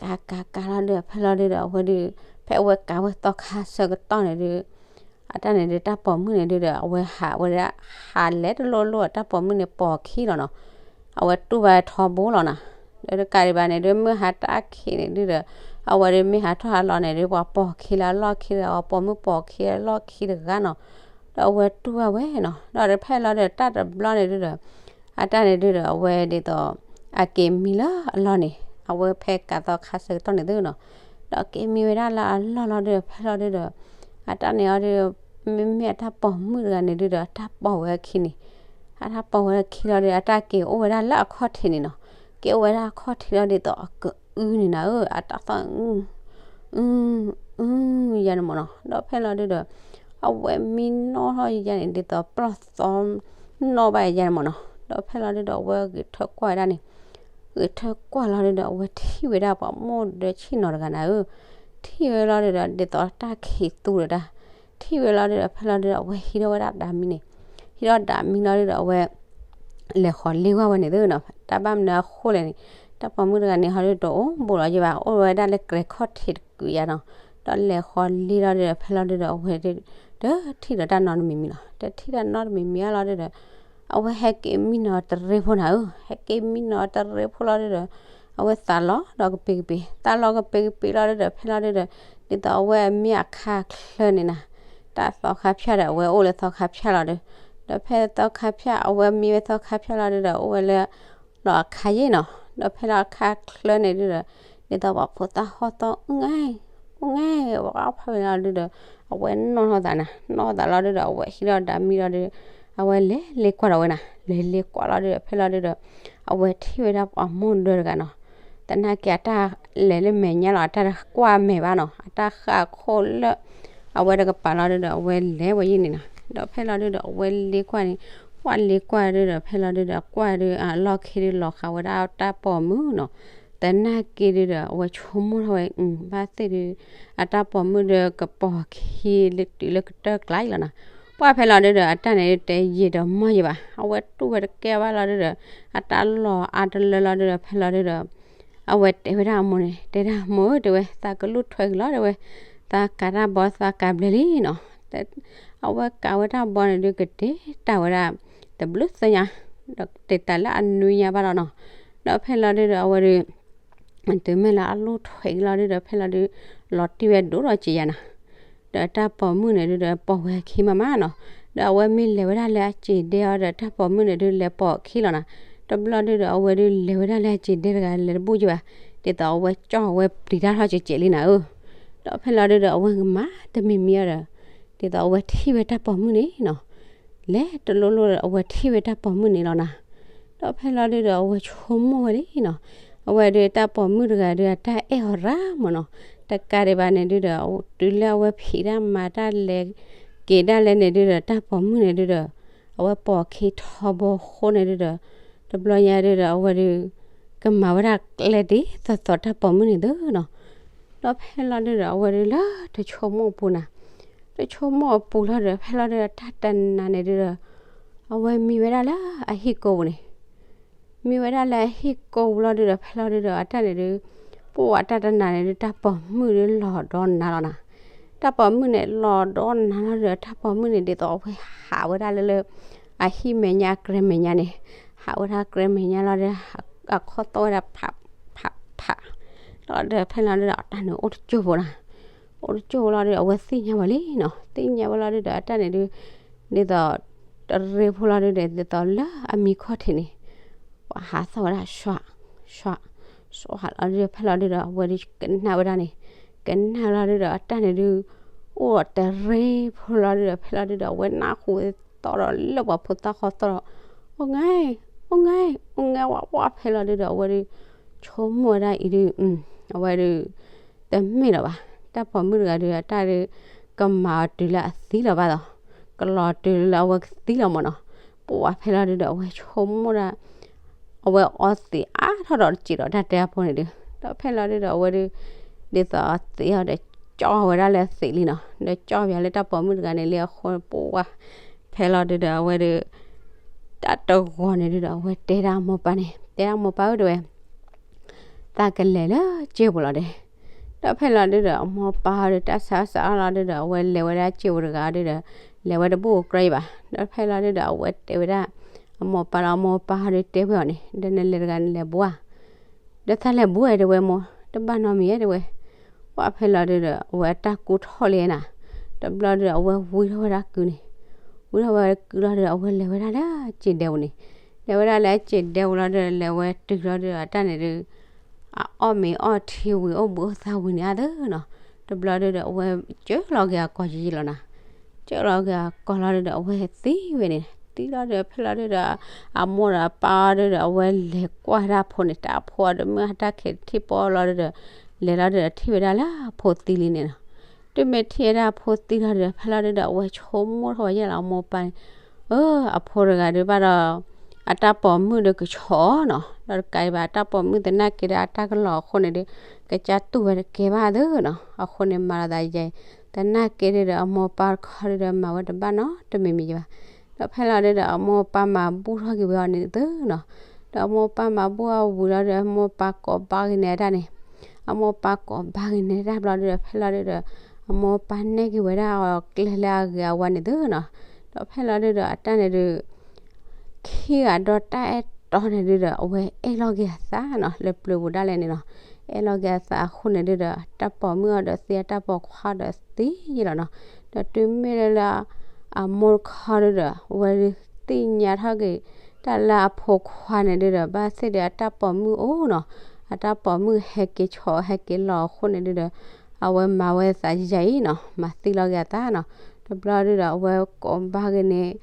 ကးကးကးလီၤဒုး ဖဲလီၤဒုးဒီး အဝဲဒုး ဖဲအဝဲကးဝဲသီခါဆၢကတီၢ်န့ၣ်ဒုး အတၢ်န့ၣ်ဒုး တၢ်ပိာ်မုၣ်န့ၣ်ဒုးဒီး အဝဲဟးဝဲဒၣ် ဟးလဲၤတလိၣ်လိၣ် တၢ်ပိာ်မုၣ်န့ၣ်ပိာ်ခံလီၤနီၤ. အဝဲတူၢ်ဘၣ်ထီဘိလီၤနီၤ. ဒီးတကးဒံးဘၣ်န့ၣ်ဒုး မုၢ်ဟါတၢ်ခံးန့ၣ်ဒုးဒီး အဝဲဒုးမ့ၢ်ဟးထီၣ်ဟးလီၤန့ၣ်ဒုး ပှၤပိာ်ခံလၢအလီၢ်ခံတဂၤ ပိာ်မုၣ်ပိာ်ခံလၢအလီၢ်ခံတဂၤနီၤ. ဒီးအဝဲတူၢ်ဘၣ်ဝဲနီၤ. ဒီးဖဲလီၤဒုး တၢ်တဘျီန့ၣ်ဒုးဒီး အတၢ်န့ၣ်ဒုးဒီး အဝဲဒ်သိး အက့ၤမံလၢအလီၢ်န့ၣ် အဝဲဖဲကးသီခါဆၢကတီၢ်န့ၣ်သုနီၤ. ဒီးက့ၤမံဝဲဒၣ်လၢအလီၢ်လီၤဒုးဒီး ဖဲလီၤဒုးဒီး အတၢ်န့ၣ်အီၤဒုး မ့မ့ၢ်အတၢ်ပိာ်မုၣ်တဂၤန့ၣ်ဒုးဒီး အတၢ်ပိာ်ဝဲအခံန့ၣ် အတၢ်ပိာ်ဝဲအခံလီၤဒုး အတၢ်က့ၤအိၣ်ဝဲဒၣ်လၢအခီၣ်ထံးန့ၣ်နီၤ. က့ၤအိၣ်ဝဲဒၣ်အခီၣ်ထံးလီၤဒ်သိးအကအုန့ၣ်နၤဧၢ, အတၢ်သီၣ် အု အု ယၤန့ၣ်မ့ၢ်နီၤ. ဒီးဖဲလီၤဒုးဒီး အဝဲမံနီၣ်ထီၣ်ယၤန့ၣ် ဒ်သိးပျီၢ်သီနီၣ်ဘၣ်ယၤန့ၣ်မ့ၢ်နီၤ. ဒီးဖဲလီၤဒုးဒီး အဝဲဂဲၤထၢၣ်ကွၢ်ဝဲဒၣ်န့ၣ် ဂဲၤထၢၣ်ကွၢ်လီၤဒုးဒီး အဝဲထံၣ်ဝဲဒၣ်ပှၤမိၢ်ဒၢဆ့ၣ်နီၤတဂၤနၤဧၢ, ထံၣ်ဝဲလီၤဒုးဒီး ဒ်သိးတၢ်ခံးသူဒီးတၢ် ထံၣ်ဝဲလီၤဒုးဒီး ဖဲလီၤဒုးဒီး အဝဲဟံးထီၣ်ဝဲဒၣ်ဒးမံန့ၣ်, ဟံးထီၣ်ဒးမံလီၤဒုးဒီး အဝဲ လဲၤဃီၤလ့ကွၢ်ဝဲန့ၣ်သုနီၤ. တၢ်ဘၣ်မနုၤအဃိလဲၣ်န့ၣ် တၢ်ပိာ်မုၣ်တဂၤန့ၣ် ဟီဒုးတအိၣ်ဘူးလီၤယဘၣ် အိၣ်ဝဲဒၣ်လၢကြဲၤခီၣ်ထံးတကုာ်ယါနီၤ. ဒီးလဲၤဃီၤလ့လီၤဒုးဒီး ဖဲလီၤဒုးဒီး အဝဲဒုး တထံၣ်ဒီးတၢ်နီတမံၤမံၤလီၤ. တထံၣ်တၢ်နီတမံၤမံၤအါလီၤဒုးဒီး အဝဲဟဲက့ၤမံနီၤတရ့ဖိနၤဧၢ, ဟဲက့ၤမံနီၤတရ့ဖိလီၤဒုးဒီး အဝဲသးလီၤဒီးကပ့ၤကပ့ၤ, သးလီၤကပ့ၤကပ့ၤလီၤဒုးဒီး ဖဲလီၤဒုးဒီး ဒ်သိးအဝဲအမ့ၢ်အခါချၢန့ၣ်နၤ, တၢ်သီခါဖၠၣ်ဒီး အဝဲအိၣ်လၢသီခါဖၠၣ်လီၤဒုး, ဒီးဖဲသီခါဖၠၣ် အဝဲမံဝဲသီခါဖၠၣ်လီၤဒုးဒီး အိၣ်ဝဲလၢ ဒီးအခါယံာ်နီၤ, ဒီးဖဲလီၤအခါချၢန့ၣ်ဒုးဒီး ဒ်သိးပှၤဖိသၣ်ဟီၣ်သီၣ် အူငဲ အူငဲ ပှၤကဖးဝဲလီၤဒုးဒီး အဝဲနီၣ်ထီၣ်သးနၤ, နီၣ်ထီၣ်သးလီၤဒုးဒီး အဝဲဟံးထီၣ်ဒးမံလီၤဒုး အဝဲလဲၤလ့ကွၢ်ဒီးဝဲနၤ, လဲၤလ့ကွၢ်လီၤဒုးဒီး ဖဲလီၤဒုးဒီး အဝဲထံၣ်ဝဲဒၣ်ပှၤမိၢ်ဒၢတဂၤနီၤ, သနာ်က့အတၢ်လဲၤလၢမဲာ်ညါလီၤ အတၢ်တကွၢ်မဲာ်ဘၣ်နီၤ, အတၢ်ဃၣ်ခိၣ်လၢ အဝဲတကပၤလီၤဒုးဒီး အဝဲလဲၤဝဲယံာ်န့ၣ်နီၤ, ဒီးဖဲလီၤဒုးဒီး အဝဲလ့ကွၢ်န့ၣ် ကွၢ်လ့ကွၢ်ဒုးဒီး ဖဲလီၤဒုးဒီး ကွၢ်ဒုးအလီၢ်ခံဒုးလီၤဃာ်ဝဲဒၣ်တၢ်ပိာ်မုၣ်နီၤ, သနာ်က့ဒုးဒီး အဝဲဆိကမိၣ်ထီၣ်ဝဲ ဘၣ်သ့ၣ်ဒုး အတၢ်ပိာ်မုၣ်ဒုးကပိာ်ခံလၢတုၤလၢကတၢၢ်ကျါအံၤလီၤနီၤ, ပှၢ်ဖဲလီၤဒုးဒီး အတၢ်န့ၣ်ဒုးတယံာ်ဒီးမီၢ်ယံာ်ဘၣ်, အဝဲတူၢ်ဝဲတကဲဘၣ်လီၤဒုးဒီး အတၢ်လီၤအါတလၢလီၤဒုးဒီး ဖဲလီၤဒုးဒီး အဝဲတဲဝဲဒၣ်အမိၢ်န့ၣ် တဲဒၣ်မိၢ်ဧၢ တဲဝဲ သးကလူၣ်ထွဲက့ၤလီၤ တဲဝဲ, သးကးတၢ်ဘီ သးကးဘျဲၣ်လံနီၤ, အဝဲကးဝဲတၢ်ဘီန့ၣ်ဒုးကတဲာ်တၢ်ဝဲဒၣ် တဘျုးသ့ၣ်ညါ, ဒီးတဲာ်တၢ်လၢအနွံညါဘၣ်လီၤနီၤ, ဒီးဖဲလီၤဒုးဒီး အဝဲဒုး တုၤမ့ၢ်လၢအလူၢ်ထွဲက့ၤလီၤဒုးဒီး ဖဲလီၤဒုး လီၤတံၢ်ဝဲဒိၣ်ဒီးစံးယၤနီၤ, ဒီးတၢ်ပိာ်မုၣ်န့ၣ်ဒုးဒီး ပိာ်ဝဲအခံမးမးနီၤ, ဒီးအဝဲမ့ၢ်လဲၤဝဲဒၣ်လၢအစံာ်ဒဲအီၤဒီး တၢ်ပိာ်မုၣ်န့ၣ်ဒုးလဲၤပိာ်အခံလီၤနီၤ, တဘျီဒုးဒီး အဝဲဒုးလဲၤဝဲဒၣ်လၢအစံာ်ဒဲတဂၤလဲၤတဘူၣ်ယံၤဘၣ်, ဒ်သိးအဝဲကၠီၣ်ဝဲပျံၤတၢ်ထီၣ်ကဲးကဲးလံနၤဧၢ, ဒီးဖဲလီၤဒုးဒီး အဝဲကမၤတမံၤမံၤအီၤဒီး ဒ်သိးအဝဲထံၣ်ဝဲတၢ်ပိာ်မုၣ်န့ၣ်နီၤ လဲၤတလိၣ်လိၣ်ဒီး အဝဲထံၣ်ဝဲတၢ်ပိာ်မုၣ်န့ၣ်လီၤနၤ, ဒီးဖဲလီၤဒုးဒီး အဝဲဆိကမိၣ်ဝဲလံနီၤ, အဝဲဒုးတၢ်ပိာ်မုၣ်တဂၤဒုး အတၢ်အဲၣ်အီၤရၣ်မးနီၤ, တကးဒံးဘၣ်န့ၣ်ဒုးဒီး တုၤလၢအဝဲဖံးတၢ်မၤတၢ်လဲၤက့ၤဒၣ်လဲာ်န့ၣ်ဒုးဒီး တၢ်ပိာ်မုၣ်န့ၣ်ဒုးဒီး အဝဲပိာ်ခံထီဘိအဃိန့ၣ်ဒုးဒီး တဘျီညါဒုးဒီး အဝဲဒုး ကမၤဝဲဒၣ်ကျဲဒ်သိးသိးတၢ်ပိာ်မုၣ်န့ၣ်သုနီၤ, ဒီးဖဲလီၤဒုးဒီး အဝဲဒုးလၢတဆိကမိၣ်အပူၤနၤ, တဆိကမိၣ်အပူၤလီၤဒီး ဖဲလီၤဒုးဒီး တၢ်တနၤန့ၣ်ဒုးဒီး အဝဲမံဝဲဒၣ်လၢအဟံၣ်ကိာ်ပူၤန့ၣ်, မံဝဲဒၣ်လၢအဟံၣ်ကိာ်ပူၤလီၤဒုးဒီး ဖဲလီၤဒုးဒီး အတၢ်န့ၣ်ဒုး ပှၢ်တၢ်တနၤန့ၣ်ဒုး တၢ်ပိာ်မုၣ်ဒုးလီၤဒီနၤလီၤနၤ, တၢ်ပိာ်မုၣ်န့ၣ်လီၤဒီနၤလီၤဒုးဒီး တၢ်ပိာ်မုၣ်န့ၣ်ဒ်သိးအဝဲဟးဝဲဒၣ်လၢလၢ အဟံၣ်မဲာ်ညါအကြဲမဲာ်ညါန့ၣ်, ဟးဝဲဒၣ်ကြဲမဲာ်ညါလီၤဒီး အခီၣ်သီၣ်ဝဲဒၣ်ဖး ဖး ဖး, ဒီးဖဲလီၤဒုးဒီး အတၢ်န့ၣ်အိၣ်တကၠိၢ်ဖိနၤ, အိၣ်တကၠိၢ်ဖိလီၤဒုးဒီး အဝဲသ့ၣ်ညါဝဲလံနီၤ, သ့ၣ်ညါဝဲလီၤဒုးဒီး အတၢ်န့ၣ်ဒုး ဒ်သိး တရ့ဖိလီၤဒုးဒီး ဒ်သိးလၢအမံခီၣ်ထံးန့ၣ် ပှၤဟးသီၣ်ဝဲဒၣ် ဆွး ဆွး ဆွးလီၤဒုးဒီး ဖဲလီၤဒုးဒီး အဝဲဒုးကနၣ်ဝဲဒၣ်န့ၣ်, ကနၣ်လီၤဒုးဒီး အတၢ်န့ၣ်ဒုး ပိၢ်ဒီးတရ့ဖိလီၤဒုဒီး ဖဲလီၤဒုဒီး အဝဲနၢ်ဟူသီၣ်ဒီးလၢပှၤဖိသၣ်ဃီသီၣ်ဒီး အိၣ်ငါ, အိၣ်ငါ, အိၣ်ငါဝဲဝဲ ဖဲလီၤဒုဒီး အဝဲဒုး ဆိကမိၣ်ဝဲဒၣ်အံၤဒုး အဝဲဒုး တမ့ၢ်လီၤဘၣ်. တၢ်ပိာ်မုၣ်တဂၤဒုး အတၢ်ဒုး ကမၤအီၤတုၤလၢအသံလီၤဘၣ်ဒီး ကလီၤတုၤလၢအဝဲကသံလီၤမၢ်နီၤ. ပှၤဖဲလီၤဒုဒီး အဝဲဆိကမိၣ်ဒၣ် အဝဲအီသံးအါထီၣ်ဒီးတစဲးဒီးတၢ်တဲအဖိန့ၣ်ဒုး ဒီးဖဲလီၤဒုဒီး အဝဲဒုး ဒ်သိးအသံအီၤဒီး ကၠီဝဲဒၣ်လၢသံးလံနီၤ. ဒီးကၠီပၠးလၢတၢ်ပိာ်မုၣ်တဂၤန့ၣ်လံအဃိ ပှၤဖဲလီၤဒုဒီး အဝဲဒုး တၢ်တဂီၤန့ၣ်ဒုဒီး အဝဲတဲဒၣ်အမိၢ်ပၢ်န့ၣ် တဲဒၣ်မိၢ်ပၢ်ဧၢ တဲဝဲ သးကလဲၤလၢစ့ပူၤလီၤဒဲး. ဒီးဖဲလီၤဒုဒီး အမိၢ်ပၢ်ဟီဒုး တၢ်ဆါစးအီၣ်လီၤဒုဒီး အဝဲလဲၤဝဲဒၣ်စ့ပူၤတဂၤဒုဒီး လဲၤဝဲတဘူၣ်အကြၢးဘၣ်. ဒီးဖဲလီၤဒုဒီး အဝဲတဲဝဲဒၣ် အမိၢ်ပၢ်လီၤ. အမိၢ်ပၢ်ဟီဒုးတဲဝဲအီၤန့ၣ် ဒီးနလဲၤတဂၤနလဲၤဘှါ ဒီးသးလဲၤဘှါတဲဝဲမိၢ် တဘၣ်နီတမံၤဧါတဲဝဲ. ပှၤဖဲလီၤဒုဒီး အဝဲအတၢ်ကူထီၣ်လံနၤ. တဘျီဒုဒီး အဝဲဝံထီၣ်ဝဲဒၣ်ကုန့ၣ် ဝံထီၣ်ဝဲကုလီၤဒုဒီး အဝဲလဲၤဝဲဒၣ်လၢစ့ဒဲပူၤန့ၣ်. လဲၤဝဲဒၣ်လၢစ့ဒဲပူၤလီၤဒုဒီး လဲၤဝဲတုၤလီၤဒုဒီး အတၢ်န့ၣ်ဒုး အအီၣ်မ့ၤအီထံဝံၤ အိၣ်ဘှံးအိၣ်သါဝံၤန့ၣ်အါသၢနီၤ. တဘျီဒုဒီး အဝဲကၢလီၤက့ၤအကိာ်ယံာ်လီၤနၤ. ကၢလီၤက့ၤအကိာ်လီၤဒုဒီး အဝဲသံဝဲန့ၣ် သံလီၤဒုဒီး ဖဲလီၤဒုဒီး အမိၢ်ဒီးအပၢ်ဒုဒီး အဝဲလဲၤကွၢ်ဒၣ်အဖိန့ၣ် တၢ်အဖိအီၤဒုး မုၢ်ဟါတၢ်ခံးထံၣ်ပီလီၤဒုဒီး လဲၤလီၤဒုဒီး ထံၣ်ဝဲဒၣ်လၢအဖိသံလံန့ၣ်နီၤ. တုၤမ့ၢ်ထံၣ်ဝဲဒၣ်အဖိသံလီၤဒုဒီး ဖဲလီၤဒုဒီး အဝဲဆိကမိၣ်ထီၣ်ဝဲယဲၢ်လီၤ အမိၢ်ပၢ်န့ၣ် အၢ အဖိတဂၤဒုးဘၣ်ဒီး အတၢ်ပိာ်မုၣ်ဒုးကဆီၣ်အီၤနီၤ. ဒီးတကးဒံးဘၣ် အတၢ်ပိာ်မုၣ်သနာ်က့ဒီးအတၢ်ကလီၤအဃိန့ၣ်ဒုး ကစၢ်တူၢ်ဝဲတကဲဘၣ်သၢနီၤ. အဃိန့ၣ် မၤလီၤသးယဲၢ် သနာ်က့ဒုဒီး အမိၢ်ပၢ်တခီဒုဒီး မၤဝဲတဘၣ်နီတမံၤမံၤယဲၢ်ဘၣ်. ဒီးဖဲလီၤဒုဒီး အမိၢ်ပၢ်မၤဘူၣ်ထီၣ်က့ၤဝဲအီၤန့ၣ်သၢနီၤ. ဒီးအမိၢ်ပၢ်မၤဘူၣ်အီၤဝံၤလီၤဒုဒီး အမိၢ်ပၢ်ကိးဘၣ်က့ၤန့ၢ်အတၢ်န့ၣ် အမိၢ်ပၢ်ကိးဘၣ်က့ၤန့ၢ်တၢ်ဘျီဒုဒီး ဖဲလီၤဒုဒီး အမိၢ်ပၢ်နဲၣ်က့ၤဝဲဒၣ်အီၤကျဲလၢအဂ့ၤအဝါန့ၣ်သၢနီၤ. ဒီးဖဲလီၤဒုဒီး အတၢ်န့ၣ်ဒုး ခံဂၤဒီးတၢ်အဲၣ်တီန့ၣ်ဒုဒီး အဝဲအဲၣ်လီၤက့ၤအသးနီၤ လၢပျၢၤပူၤဒၣ်လဲာ်န့ၣ်နီၤ. အဲၣ်လီၤက့ၤအသးအဃိန့ၣ်ဒုဒီး တၢ်ပိာ်မုၣ်အီၤဒီးသံ အတၢ်ပိာ်ခွါဒီးသံယဲၢ်လီၤနီၤ. ဒီးတုၤမ့ၢ်လၢ အမိၢ်တခီဒုဒီး အဝဲဒုးသ့ၣ်ညါထီၣ်က့ၤ တၢ်လၢအဖိခွါန့ၣ်ဒုဒီး ဘၣ်သ့ၣ်ဒီးအတၢ်ပိာ်မုၣ်အိၣ်နီၤ. အတၢ်ပိာ်မုၣ်ဟဲက့ၤဆီၣ်ဟဲက့ၤလီၤအဃိန့ၣ်ဒုဒီး အဝဲမၤဝဲသးယဲၢ်အံၤနီၤ မၤသံလီၤက့ၤအသးနီၤ. တဘျီဒုဒီး အဝဲကိးဘၣ်က့ၤန့ၣ်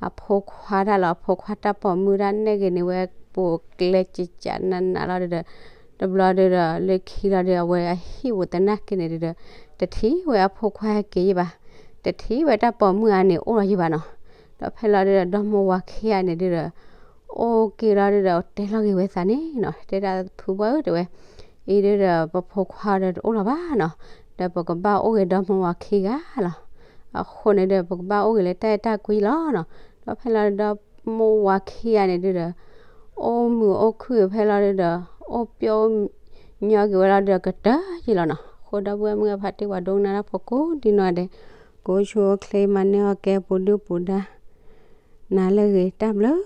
အဖိခွါတၢ်လီၤ အဖိခွါတၢ်ပိာ်မုၣ်တၢ်နဲၣ်က့ၤန့ၢ်ဝဲ ပူၤကျဲကကးနးနးလီၤဒုဒီး တဘျီဒုဒီး လၢခံလီၤဒု အဝဲအဟံၣ်ပူၤသနာ်က့န့ၣ်ဒုဒီး တထံၣ်ဝဲအဖိခွါဟဲက့ၤယဲၢ်ဘၣ်, တထံၣ်ဝဲတၢ်ပိာ်မုၣ်အါန့ၣ်အိၣ်လီၤယဲၢ်ဘၣ်နီၤ. ဒီးဖဲလီၤဒုဒီး ဒီမါဝၤခံဂၤန့ၣ်ဒုဒီး အိၣ်က့ၤလီၤဒုဒီး တဲလီၤက့ၤဝဲသးန့ၣ်နီၤ တဲဒၣ်ဖုဘီဧၢ တဲဝဲ အံၤဒုဒီး ပဖိခွါဒီးတအိၣ်လၢၤဘၣ်နီၤ, ဒီးပကဘၣ်အိၣ်က့ၤဒီမါဝၤခံဂၤလီၤ. အဃိန့ၣ်ဒီး ပကဘၣ်အိၣ်က့ၤလၢတၢ်အဲၣ်တၢ်ကွံလီၤနီၤ. ဒီးဖဲလီၤဒုဒီး မိၢ်ဝၤခံဂၤန့ၣ်ဒုဒီး အိၣ်မုာ်အိၣ်ခုၣ်ဖဲလီၤဒုဒီး အိၣ်ပျီၣ်ညီက့ၤဝဲလီၤဒုဒီး ကတၢၢ်ယံၤလီၤနီၤ. အဃိဒီပုၢ်ဝဲၢ်မုၣ်အဖါတံၢ် ပှၤဒိကနၣ်တၢ်ဖိကိးဒံနီၢ်ဒဲး ကိးဆူၣ်အိၣ်ချ့ မၤန့ၢ်အီၣ်ကဲပူၤဒုၣ်ပူၤဒါ နၤလၢအဂ့ၤ တၢ်ဘျုး.